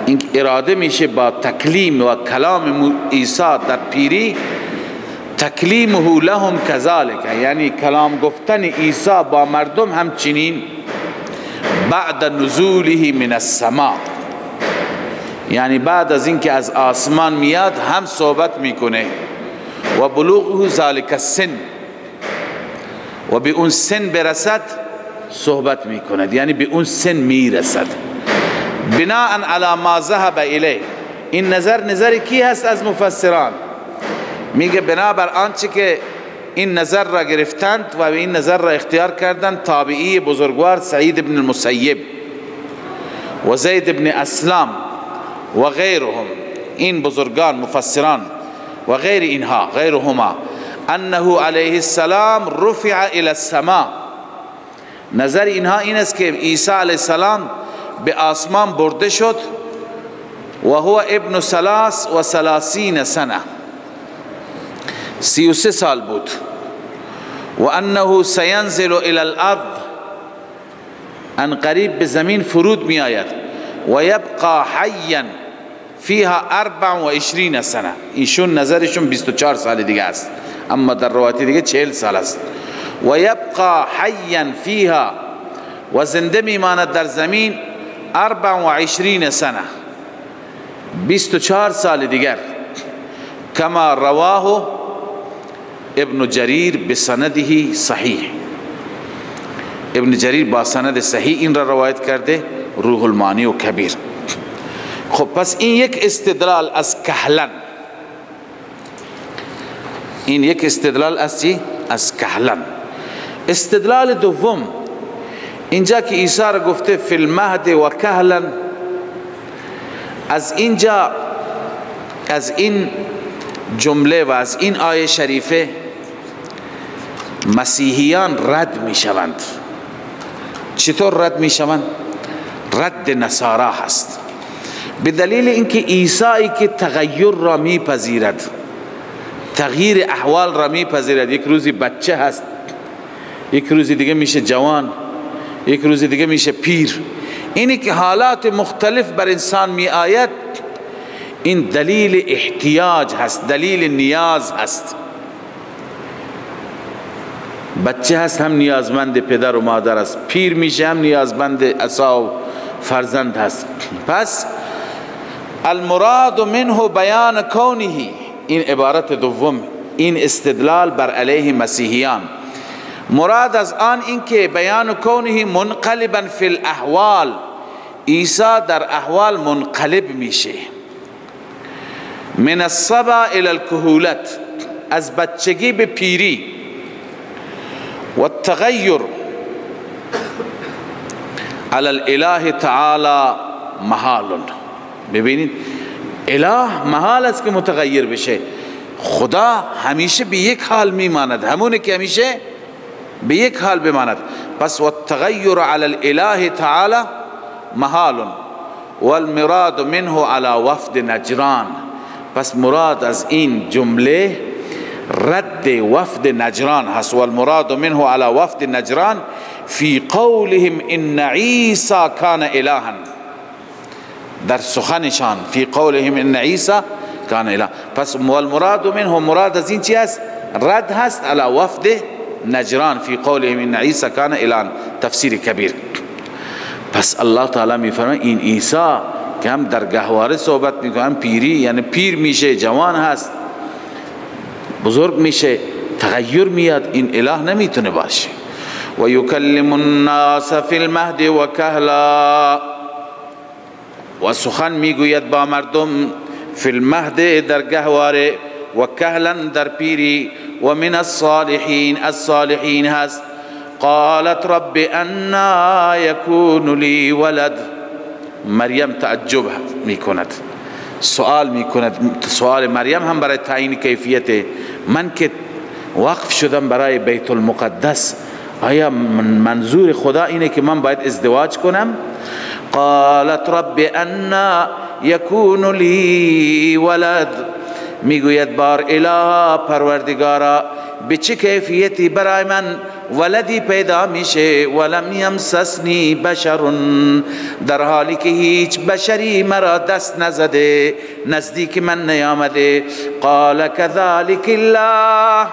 این اراده میشه با تکلیم و کلام عیسی در پیری، تکلیمه لهم کذالک، یعنی کلام گفتن عیسی با مردم همچنین بعد نزوله من السماء، یعنی بعد از اینکه از آسمان میاد هم صحبت میکنه، و بلوغه ذالک السن، و به اون سن برسد صحبت میکند، یعنی به اون سن میرسد. بناء علی ما ذهب الیه، این نظر نظر کی هست از مفسران؟ میگه بنابر آنچه که این نظر را گرفتند و این نظر را اختیار کردند تابعی بزرگوار سعید بن المسیب و زید بن اسلام و غیرهم، این بزرگان مفسران و غیر اینها، غیرهما، انه علیه السلام رفع الى السماء، نظر اینها این است که عیسی علیه السلام به آسمان برده شد و هو ابن 33 سنه، 33 سال بود، و انه سینزل الى الارض، ان قریب به زمین فرود می آید، و یبقى حیا فیها 24 سنه. ایشون نظرشون 24 سال دیگه است، اما در روایت دیگه 40 سال است. و یبقى حیا فیها، و زنده میماند در زمین 24 سنه، 24 سال دیگر، کما رواه ابن جریر بسنده صحیح. ابن جریر با سند صحیح این را روایت کرده، روح المعانی و کبیر. خب پس این یک استدلال از کهلن، این یک استدلال از چی؟ از کهلن. استدلال دوم اینجا که عیسی را گفته فی المهد و کهلن، از اینجا، از این جمله و از این آیه شریفه مسیحیان رد می شوند. چطور رد می شوند؟ رد نصارا هست، به دلیل اینکه عیسی که تغییر را می پذیرد، تغییر احوال را میپذیرد. یک روزی بچه هست، یک روزی دیگه میشه جوان، یک روزی دیگه میشه پیر. اینی که حالات مختلف بر انسان می آید، این دلیل احتیاج هست، دلیل نیاز هست. بچه هست هم نیازمند پدر و مادر است، پیر میشه هم نیازمند عصا و فرزند هست. پس المراد منه بیان کونه، این عبارت دوم، این استدلال بر علیه مسیحیان. مراد از آن این که بیان کونه منقلبا فی الاحوال، عیسی در احوال منقلب میشه. من الصبا الى الکهولت، از بچگی به پیری. و التغیر علی الاله تعالی محال. ببینید اله محال است که متغیر بشه. خدا همیشه به یک حال میماند، همونه که همیشه به یک حال بماند. پس والتغیر علی الاله تعالی محال والمراد منه علی وفد نجران. پس مراد از این جمله رد وفد نجران هست. والمراد منه علی وفد نجران فی قولهم ان عیسی کان الها، در سخنشان فی قولهم ان عیسی کان اله. پس والمراد منه، مراد از این چی هست؟ رد هست علی وفد نجران فی قولهم ان عیسی کان الها، تفسیر کبیر. پس الله تعالی میفرماید این عیسی که هم در گهواره صحبت میکنه، هم پیری، یعنی پیر میشه، جوان هست، بزرگ میشه، تغییر میاد، این اله نمیتونه باشه. و یکلم الناس فی المهد و کهلا، و سخن میگوید با مردم فی المهد در گهواره، و کهلا در پیری، و من الصالحین، الصالحین هست. قالت رب انا یکون لی ولد. مریم تعجب میکند، سوال میکند. سوال مریم هم برای تعیین کیفیت، من که وقف شدم برای بیت المقدس، آیا منظور خدا اینه که من باید ازدواج کنم؟ قالت رب انا یکون لی ولد. میگوید بار اله پروردگارا، به چه کیفیتی برای من ولدی پیدا میشه؟ ولم یمسسنی بشر، در حالی که هیچ بشری مرا دست نزده، نزدیک من نیامده. قال كذلك الله،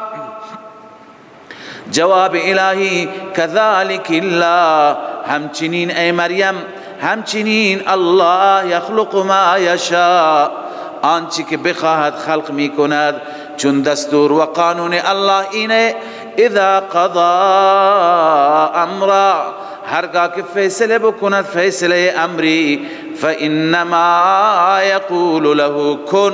جواب الهی كذلك الله، همچنین ای مریم، همچنین الله یخلق ما یشاء، آنچه که بخواهد خلق میکند. چون دستور و قانون الله اینه، اذا قضا امرا، هرگاه که فیصله بکند فیصله امری، فانما یقول له کن،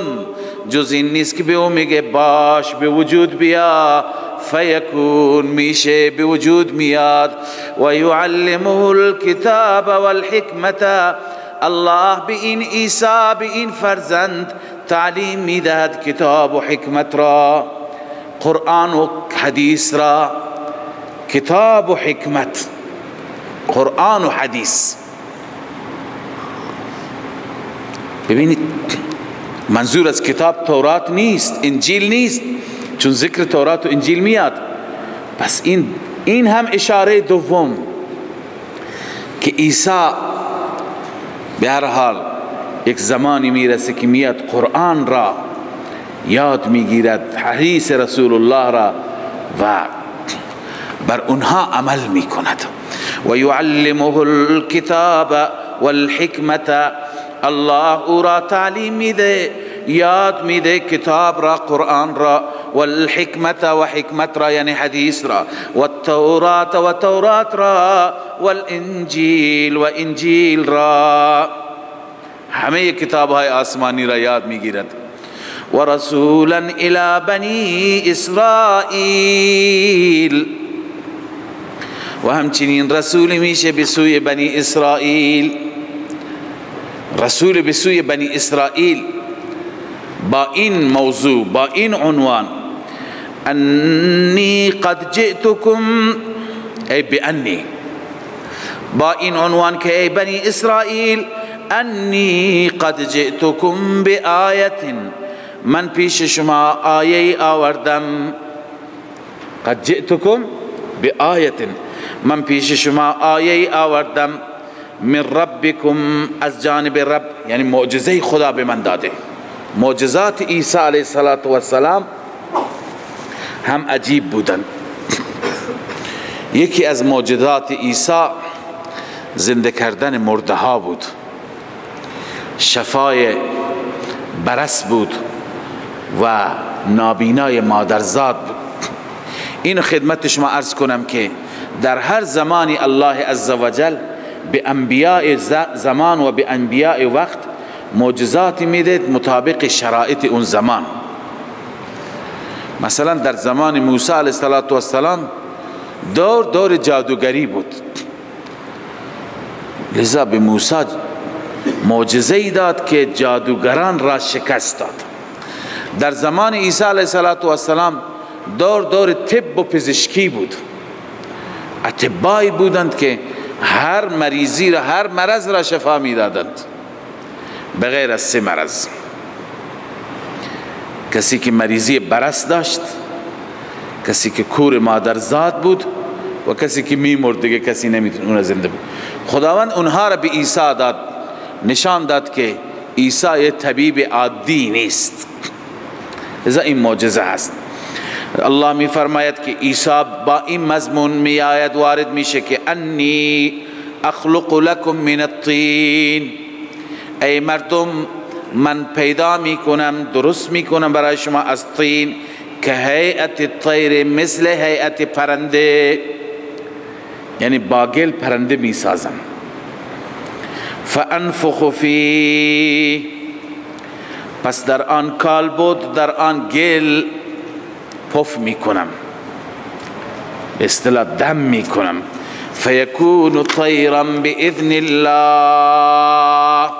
جز این نیست که به او میگه باش، به وجود بیا، فیکون، میشه، به وجود میاد. و یعلمه الکتاب والحکمت، الله به این عیسی، به این فرزند تعلیم میدهد کتاب و حکمت را، قرآن و حدیث را. کتاب و حکمت، قرآن و حدیث. ببینید منظور از کتاب تورات نیست، انجیل نیست، چون ذکر تورات و انجیل میاد. پس این هم اشاره دوم که عیسی به هر حال یک زمانی میرسه که میاد قرآن را یاد میگیرد، حدیث رسول الله را، و بر اونها عمل میکند. و یعلمه الکتاب والحکمت، الله او را تعلیم میده، یاد میده کتاب را، قرآن را، والحکمت و حکمت را یعنی حدیث را، والتورات و تورات را، والانجیل و انجیل را. همه کتاب های آسمانی را یاد میگیرد. و رسولا الی بنی اسرائیل، و همچنین رسول میشه به سوی بنی اسرائیل. رسول به سوی بنی اسرائیل با این موضوع، با این عنوان، انی قد جئتکم، ای بانی، با این عنوان که ای بنی اسرائیل، انی قد جئتکم بآیت، من پیش شما آیه آوردم. قد جئتکم بآیت، من پیش شما آیه آوردم، من ربکم، از جانب رب، یعنی معجزه خدا به من داده. معجزات عیسی علیه السلام هم عجیب بودن. یکی از معجزات عیسی زنده کردن مرده ها بود، شفای برس بود و نابینای مادرزاد بود. این خدمت شما عرض کنم که در هر زمانی الله عزوجل به انبیاء زمان و به انبیاء وقت معجزاتی میده مطابق شرایط اون زمان. مثلا در زمان موسی علیه السلام دور جادوگری بود، لذا به موسی معجزه ای داد که جادوگران را شکست داد. در زمان عیسی علیه السلام دور طب و پزشکی بود، اطبایی بودند که هر مریضی را، هر مرض را شفا میدادند بغیر از سه مرض. کسی که مریضی برس داشت، کسی که کور مادرزاد بود، و کسی که میمرد، دیگه کسی نمیتونه اون زنده بود. خداوند اونها را به عیسی داد، نشان داد که عیسی طبیب عادی نیست. لذا این معجزه هست. الله می فرماید که عیسی با این مضمون می آید، وارد میشه که انی اخلق لکم من الطین، ای مردم من پیدا میکنم، درست میکنم برای شما از طین، که هیئت الطیر، مثل هیئت پرنده، یعنی با گل پرنده میسازم. فانفخ فیه، پس در آن کالبد، در آن گل پف میکنم، به اصطلاح دم میکنم. فیکون طیرا باذن الله،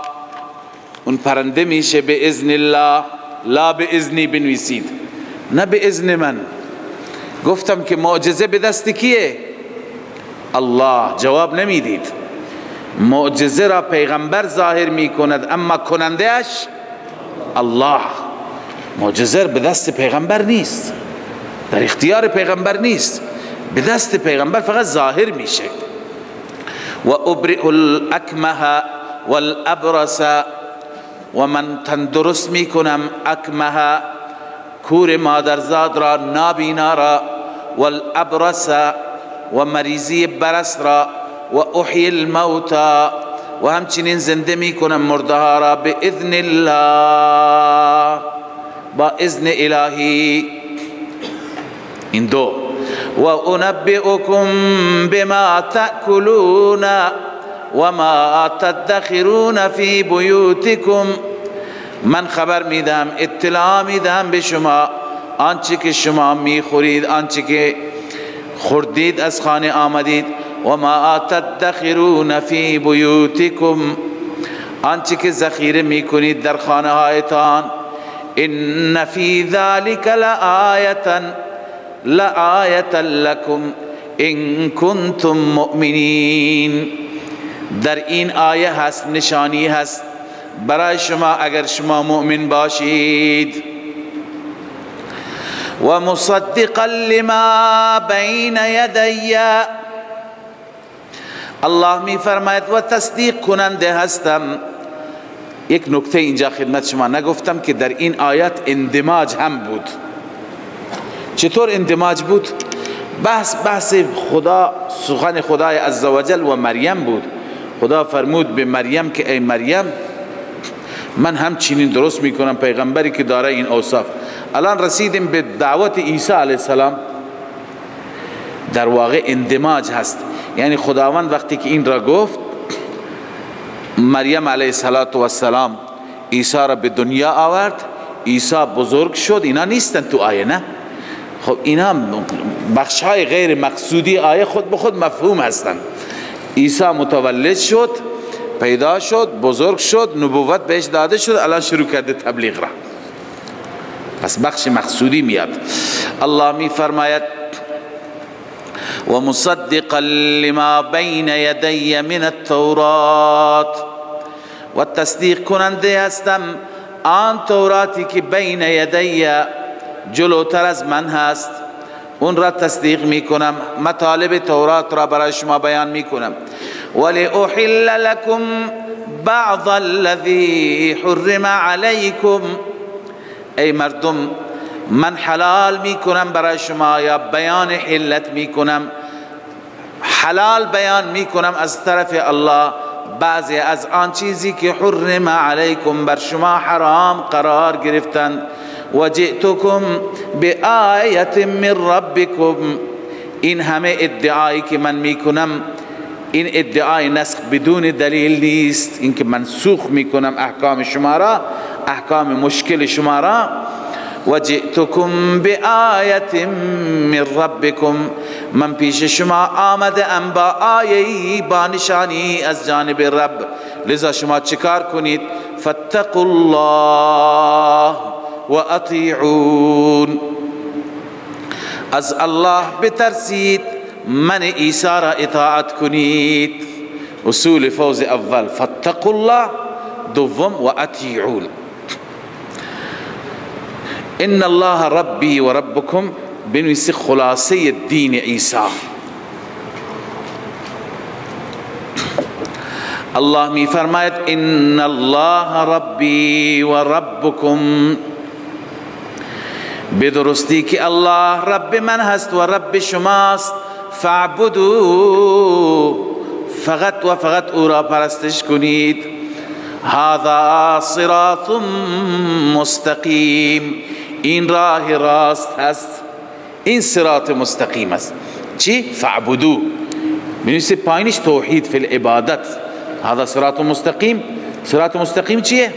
اون پرنده میشه به اذن الله. لا به اذنی بنویسید، نه به اذن من. گفتم که معجزه به دست کیه؟ الله. جواب نمیدید. معجزه را پیغمبر ظاهر میکند، اما کننده اش الله. معجزه به دست پیغمبر نیست، در اختیار پیغمبر نیست، به دست پیغمبر فقط ظاهر میشه. و ابرئ الاکمه والابرص، و من تندرست میکنم اکمه، کور مادرزاد را، نابینا را، والابرص، و مریضی برس را، و احیی الموتى، و همچنین زنده میکنم مرده ها را، به اذن الله، با اذن الهی. این دو. و انبئکم بما تأکلون وما تدخرون فی بیوتکم، من خبر میدم، اطلاع میدم به شما آنچه که شما میخورید، آنچه که خوردید از خانه آمدید. و ما تدخرون فی بیوتکم، آنچه که ذخیره میکنید در خانه هایتان. ان فی ذلک لآیة لکم ان کنتم مؤمنین، در این آیه هست، نشانی هست برای شما اگر شما مؤمن باشید. و مصدقا لما بین یدی، الله می فرماید و تصدیق کننده هستم. یک نکته اینجا خدمت شما نگفتم که در این آیات اندماج هم بود. چطور اندماج بود؟ بحث خدا، سخن خدای عزوجل و مریم بود. خدا فرمود به مریم که ای مریم، من همچنین درست میکنم پیغمبری که داره این اوصاف. الان رسیدیم به دعوت عیسی علیه السلام. در واقع اندماج هست، یعنی خداوند وقتی که این را گفت، مریم علیه السلام عیسی را به دنیا آورد، عیسی بزرگ شد. اینا نیستن تو آیه، نه؟ خب اینا بخش های غیر مقصودی آیه خود به خود مفهوم هستن. عیسی متولد شد، پیدا شد، بزرگ شد، نبوت بهش داده شد، الان شروع کرده تبلیغ را. پس بخش مقصودی میاد. الله می فرماید و مصدقا لما بین یدی من التورات، و تصدیق کننده هستم آن توراتی که بین یدی، جلوتر از من هست، اون را تصدیق میکنم، مطالب تورات را برای شما بیان میکنم. ولی احل لكم بعض الذي حرم علیکم، ای مردم من حلال میکنم برای شما، یا بیان حلت میکنم، حلال بیان میکنم از طرف الله بعضی از آن چیزی که حرم علیکم، بر شما حرام قرار گرفتند. و جئتکم بآیت من ربکم، این همه ادعایی که من میکنم این ادعای نسخ بدون دلیل نیست، این که منسوخ میکنم احکام شما را، احکام مشکل شما را. و جئتکم بآیت من ربکم، من پیش شما آمده ام با آیه‌ای، با نشانی از جانب رب، لذا شما چیکار کنید؟ فاتقوا الله و اطیعون، از الله بترسید، من عیسی را اطاعت کنید. اصول فوز اول فاتقوا الله، دوم و اطیعون. ان الله ربی و ربکم، بنویسی خلاصه دین عیسی. الله می فرماید ان الله ربی و ربکم، به درستی که الله رب من هست و رب شماست، فاعبدوا، فقط و فقط او را پرستش کنید. هذا صراط مستقیم، این راه راست هست، این صراط مستقیم است. چی؟ فاعبدو، بنویسی پایینش توحید فی العبادت. هذا صراط مستقیم، صراط مستقیم چیه؟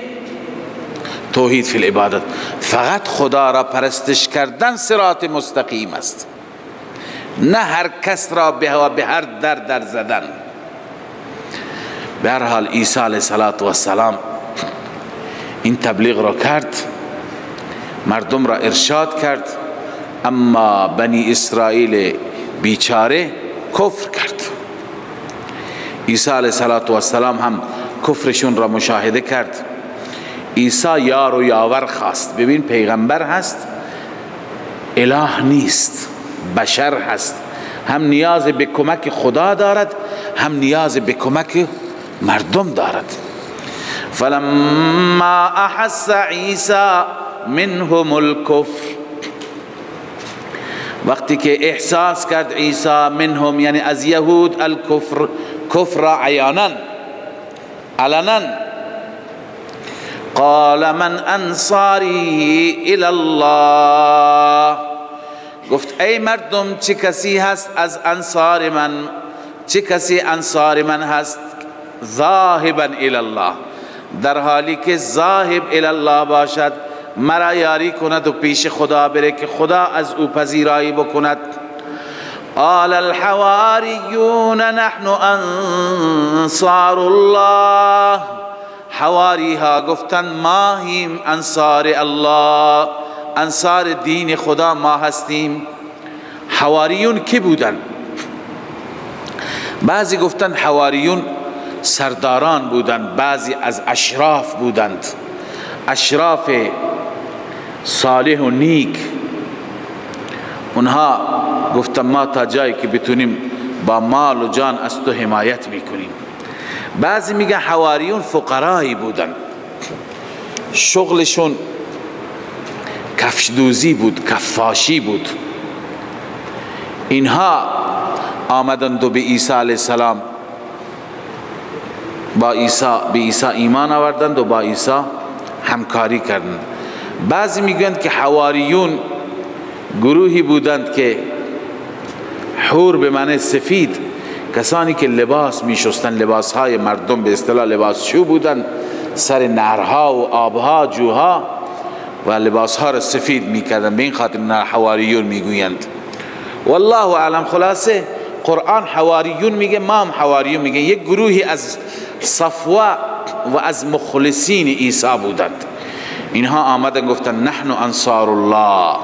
توحید فی العبادت، فقط خدا را پرستش کردن صراط مستقیم است، نه هر کس را به هر در در زدن. به هر حال عیسی علیه السلام این تبلیغ را کرد، مردم را ارشاد کرد، اما بنی اسرائیل بیچاره کفر کرد. عیسی علیه السلام هم کفرشون را مشاهده کرد. عیسی یار و یاور خواست. ببین پیغمبر هست، اله نیست، بشر هست، هم نیاز به کمک خدا دارد، هم نیاز به کمک مردم دارد. فلما احس عیسی منهم الكفر، وقتی که احساس کرد عیسی منهم یعنی از یهود، الکفر، کفر عیانا علنا، قال من انصاری الی الله، گفت ای مردم چه کسی هست از انصار من، چه کسی انصار من هست؟ ذاهبا الی الله، در حالی که ذاهب الی الله باشد، مرا یاری کند و پیش خدا بره که خدا از او پذیرایی بکند. قال الحواریون نحن انصار الله، حواری ها گفتن ماهیم انصار الله، انصار دین خدا ما هستیم. حواریون کی بودن؟ بعضی گفتن حواریون سرداران بودند، بعضی از اشراف بودند، اشراف صالح و نیک. اونها گفتن ما تا جایی که بتونیم با مال و جان از تو حمایت میکنیم. بعضی میگن حواریون فقرایی بودن، شغلشون کفشدوزی بود، کفاشی بود. اینها آمدند و به عیسی علیه السلام، با عیسی، به عیسی ایمان آوردند و با عیسی همکاری کردند. بعضی میگویند که حواریون گروهی بودند که حور به معنی سفید، کسانی که لباس میشستند، لباس های مردم به اصطلاح لباس شو بودند، سر نهرها و آبها جوها و لباس ها را سفید میکردند، به این خاطر حواریون میگویند. والله اعلم. خلاصه قرآن حواریون میگه، ما هم حواریون میگه، یک گروهی از صفوه و از مخلصین عیسی بودند. اینها آمدن گفتن نحن انصار الله،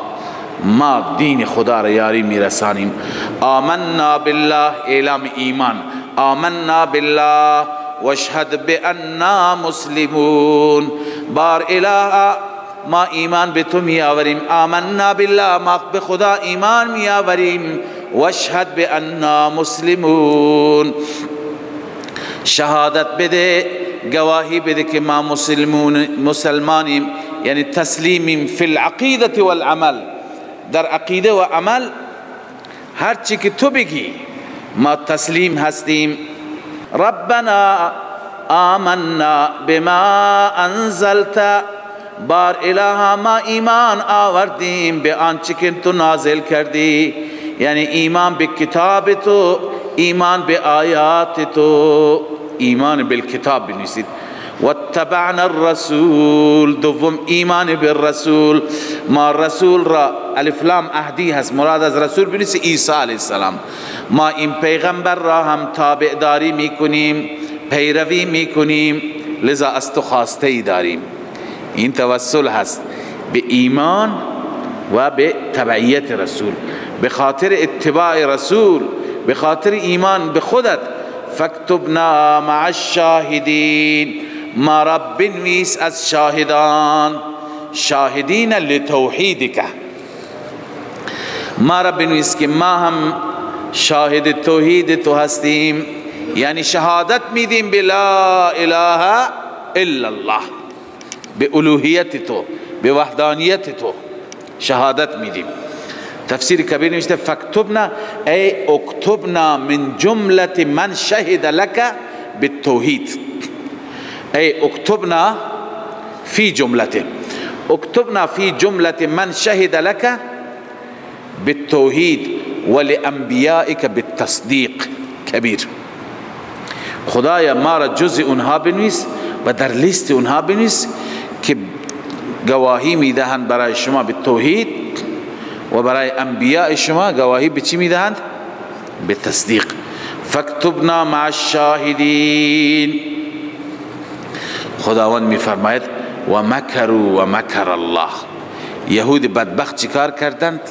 ما دین خدا را یاری میرسانیم. آمنا بالله، اعلام ایمان، آمنا بالله واشهد بأننا مسلمون، بار اله ما ایمان به تو می آوریم، آمنا بالله ما به خدا ایمان می آوریم، واشهد بأننا مسلمون، شهادت بده، گواهی بده که ما مسلمانیم، یعنی تسلیمیم فی العقیدة والعمل، در عقیده و عمل هر چی که تو بگی ما تسلیم هستیم. ربنا آمنا بما انزلت، بار اله ما ایمان آوردیم به آنچه که تو نازل کردی، یعنی ایمان به کتاب تو، ایمان به آیات تو، ایمان بالکتاب بنویسید. واتبعنا الرسول، دوم ایمان بالرسول، ما رسول را الف لام عهدی هست، مراد از رسول بنویسید عیسی علیه السلام، ما این پیغمبر را هم تابعداری میکنیم، پیروی میکنیم، لذا از تو خواسته ای داریم. این توسل هست به ایمان و به تبعیت رسول، به خاطر اتباع رسول، به خاطر ایمان به خودت. فاکتبنا مع الشاهدین، ما را بنویس از شاهدان، شاهدین لتوحیدک، ما را بنویس که ما هم شاهد توحید تو هستیم، یعنی شهادت میدیم به لا اله الا الله، به الوهیت تو، به وحدانیت تو شهادت میدیم. تفسیر کبیر نوشته فاکتبنا ای اکتبنا من جملة من شهد لك بالتوحید، ای اکتبنا فی جملته، اکتبنا فی جملة من شهد لك بالتوحید ولانبیائک بالتصدیق. کبیر خدایا ما را جز اونها بنویس و در لیست اونها بنویس که گواهی میدهند برای شما به توحید و برای انبیاء شما گواهی به چی میدهند؟ به تصدیق. فاکتبنا مع الشاهدین. خداوند میفرماید و مکروا و مکر الله. یهود بدبخت چیکار کردند؟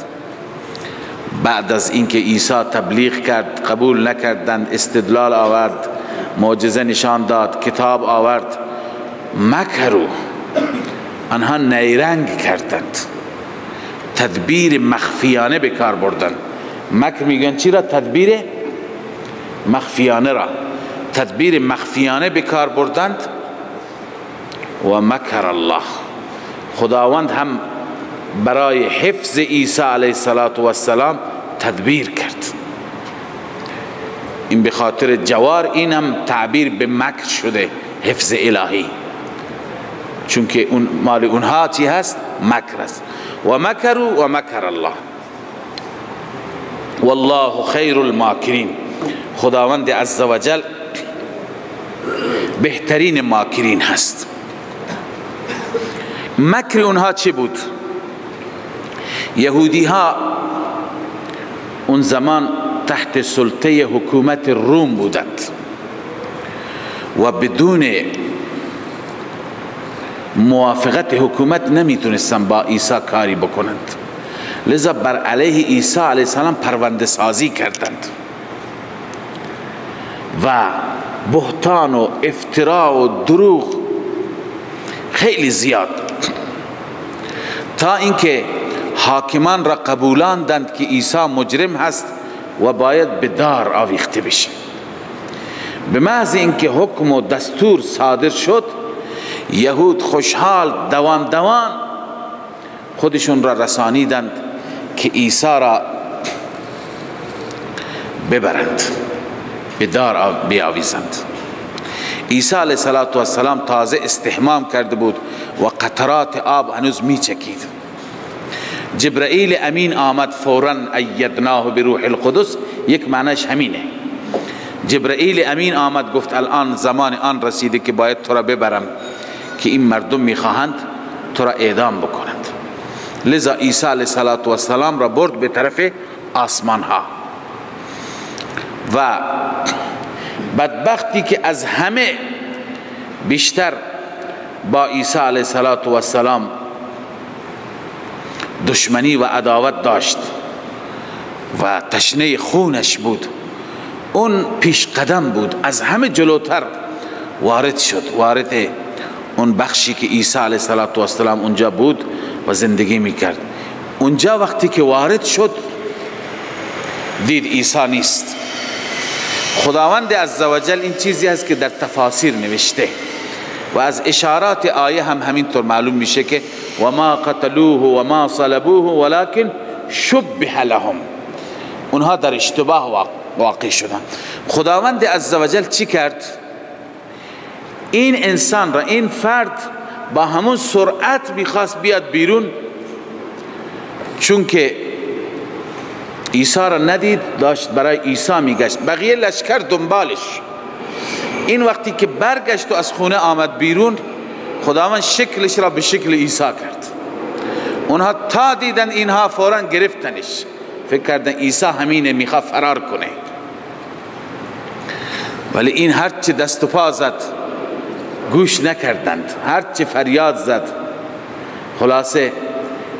بعد از اینکه عیسی تبلیغ کرد قبول نکردند، استدلال آورد، معجزه نشان داد، کتاب آورد، مکروا، آنها نیرنگ کردند، تدبیر مخفیانه به کار بردند. مکر میگن چی را؟ تدبیر مخفیانه را، تدبیر مخفیانه به کار بردند. و مکر الله، خداوند هم برای حفظ عیسی علیه السلام تدبیر کرد. این به خاطر جوار، این هم تعبیر به مکر شده، حفظ الهی، چون که اون مال اونها چی هست؟ مکر است. و مکروا و مکر الله والله خیر الماکرین. خداوند عزوجل بهترین ماکرین هست. مکر اونها چی بود؟ یهودی ها اون زمان تحت سلطه حکومت روم بودند و بدون موافقت حکومت نمیتونستن با عیسی کاری بکنند، لذا بر علیه عیسی علیه السلام پرونده سازی کردند و بهتان و افترا و دروغ خیلی زیاد، تا اینکه حاکمان را قبولاندند که عیسی مجرم هست و باید به دار آویخته بشه. به محض اینکه حکم و دستور صادر شد، یهود خوشحال دوان دوان خودشون را رسانیدند که عیسی را ببرند، به دار بیاویزند. عیسی علیه السلام تازه استحمام کرده بود و قطرات آب هنوز میچکید. جبرائیل امین آمد فوراً، ایدناه بروح القدس، یک معنیش همینه. جبرائیل امین آمد گفت الان زمان آن رسیده که باید تو را ببرم که این مردم میخواهند تو را اعدام بکنند. لذا عیسی علیه السلام را برد به طرف آسمان ها و بدبختی که از همه بیشتر با عیسی علیه السلام دشمنی و عداوت داشت و تشنه خونش بود، اون پیش قدم بود، از همه جلوتر وارد شد، وارد اون بخشی که عیسی علیه السلام اونجا بود و زندگی میکرد. اونجا وقتی که وارد شد دید عیسی نیست. خداوند عزوجل این چیزی هست که در تفاسیر نوشته و از اشارات آیه هم همینطور معلوم میشه که و ما قتلوه و ما صلبوه ولكن شبه لهم، اونها در اشتباه واقع شدن. خداوند عزوجل چی کرد؟ این انسان را، این فرد با همون سرعت میخواست بیاد بیرون، چون که عیسی را ندید، داشت برای عیسی میگشت، بقیه لشکر دنبالش. این وقتی که برگشت و از خونه آمد بیرون، خداوند شکلش را به شکل عیسی کرد. اونها تا دیدن اینها فوراً گرفتنش، فکر کردن عیسی همینه، میخواد فرار کنه. ولی این هرچه دست و پا زد گوش نکردند، هرچه فریاد زد، خلاصه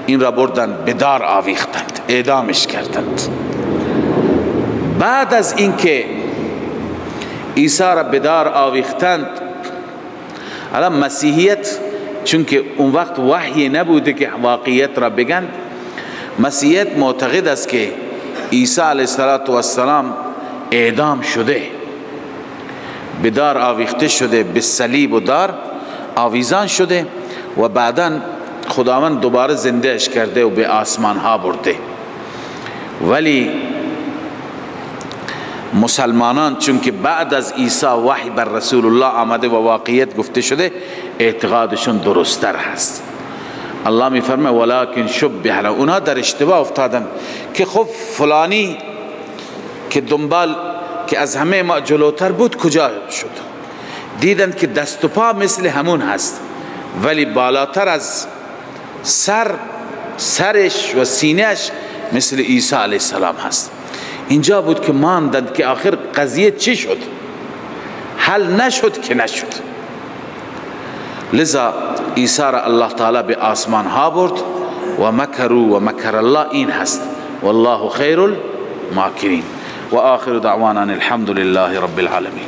این را بردن به دار آویختند، اعدامش کردند. بعد از اینکه عیسی را به دار آویختند، الان مسیحیت چون که اون وقت وحی نبوده که واقعیت را بگن، مسیحیت معتقد است که عیسی علیه السلام اعدام شده، به دار آویخته شده، به صلیب و دار آویزان شده و بعدا خداوند دوباره زندهش کرده و به آسمان ها برده. ولی مسلمانان چون که بعد از عیسی وحی بر رسول الله آمده و واقعیت گفته شده، اعتقادشون درست‌تر هست. الله می فرمه ولکن شبه لهم، اونها در اشتباه افتادن که خب فلانی که دنبال که از همه ما جلوتر بود کجا شد؟ دیدند که دست و پا مثل همون هست، ولی بالاتر از سرش و سینهش مثل عیسی علیه السلام هست. اینجا بود که ماندند که آخر قضیه چی شد؟ حل نشد که نشد. لذا عیسی را الله تعالی به آسمان ها برد و مکروا و مکر الله این هست، والله خیر الماکرین. و آخر دعوانا الحمد لله رب العالمین.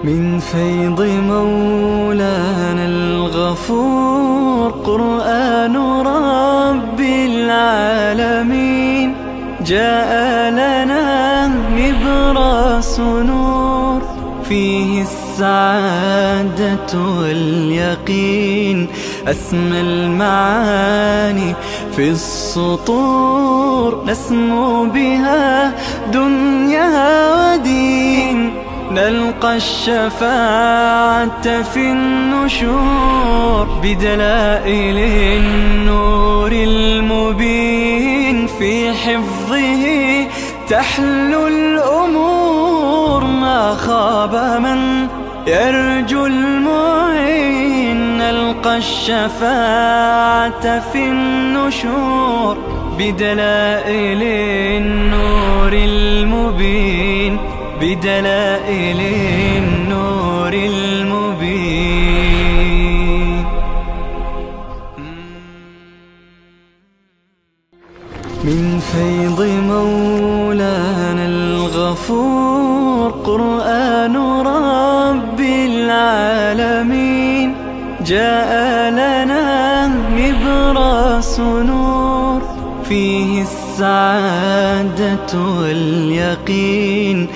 من فیض مولانا الغفور قرآن رب العالمین جاء لنا نبراس نور فيه السعادة واليقين أسمى المعاني في السطور نسمو بها دنيا ودين نلقى الشفاعة في النشور بدلائل النور المبين في حفظه تحلو الأمور ما خاب من يرجو المعين نلقى الشفاعة في النشور بدلائل النور المبين بدلائل النور المبين. من فيض مولانا الغفور قرآن رب العالمين جاء لنا نبراس نور فيه السعادة واليقين.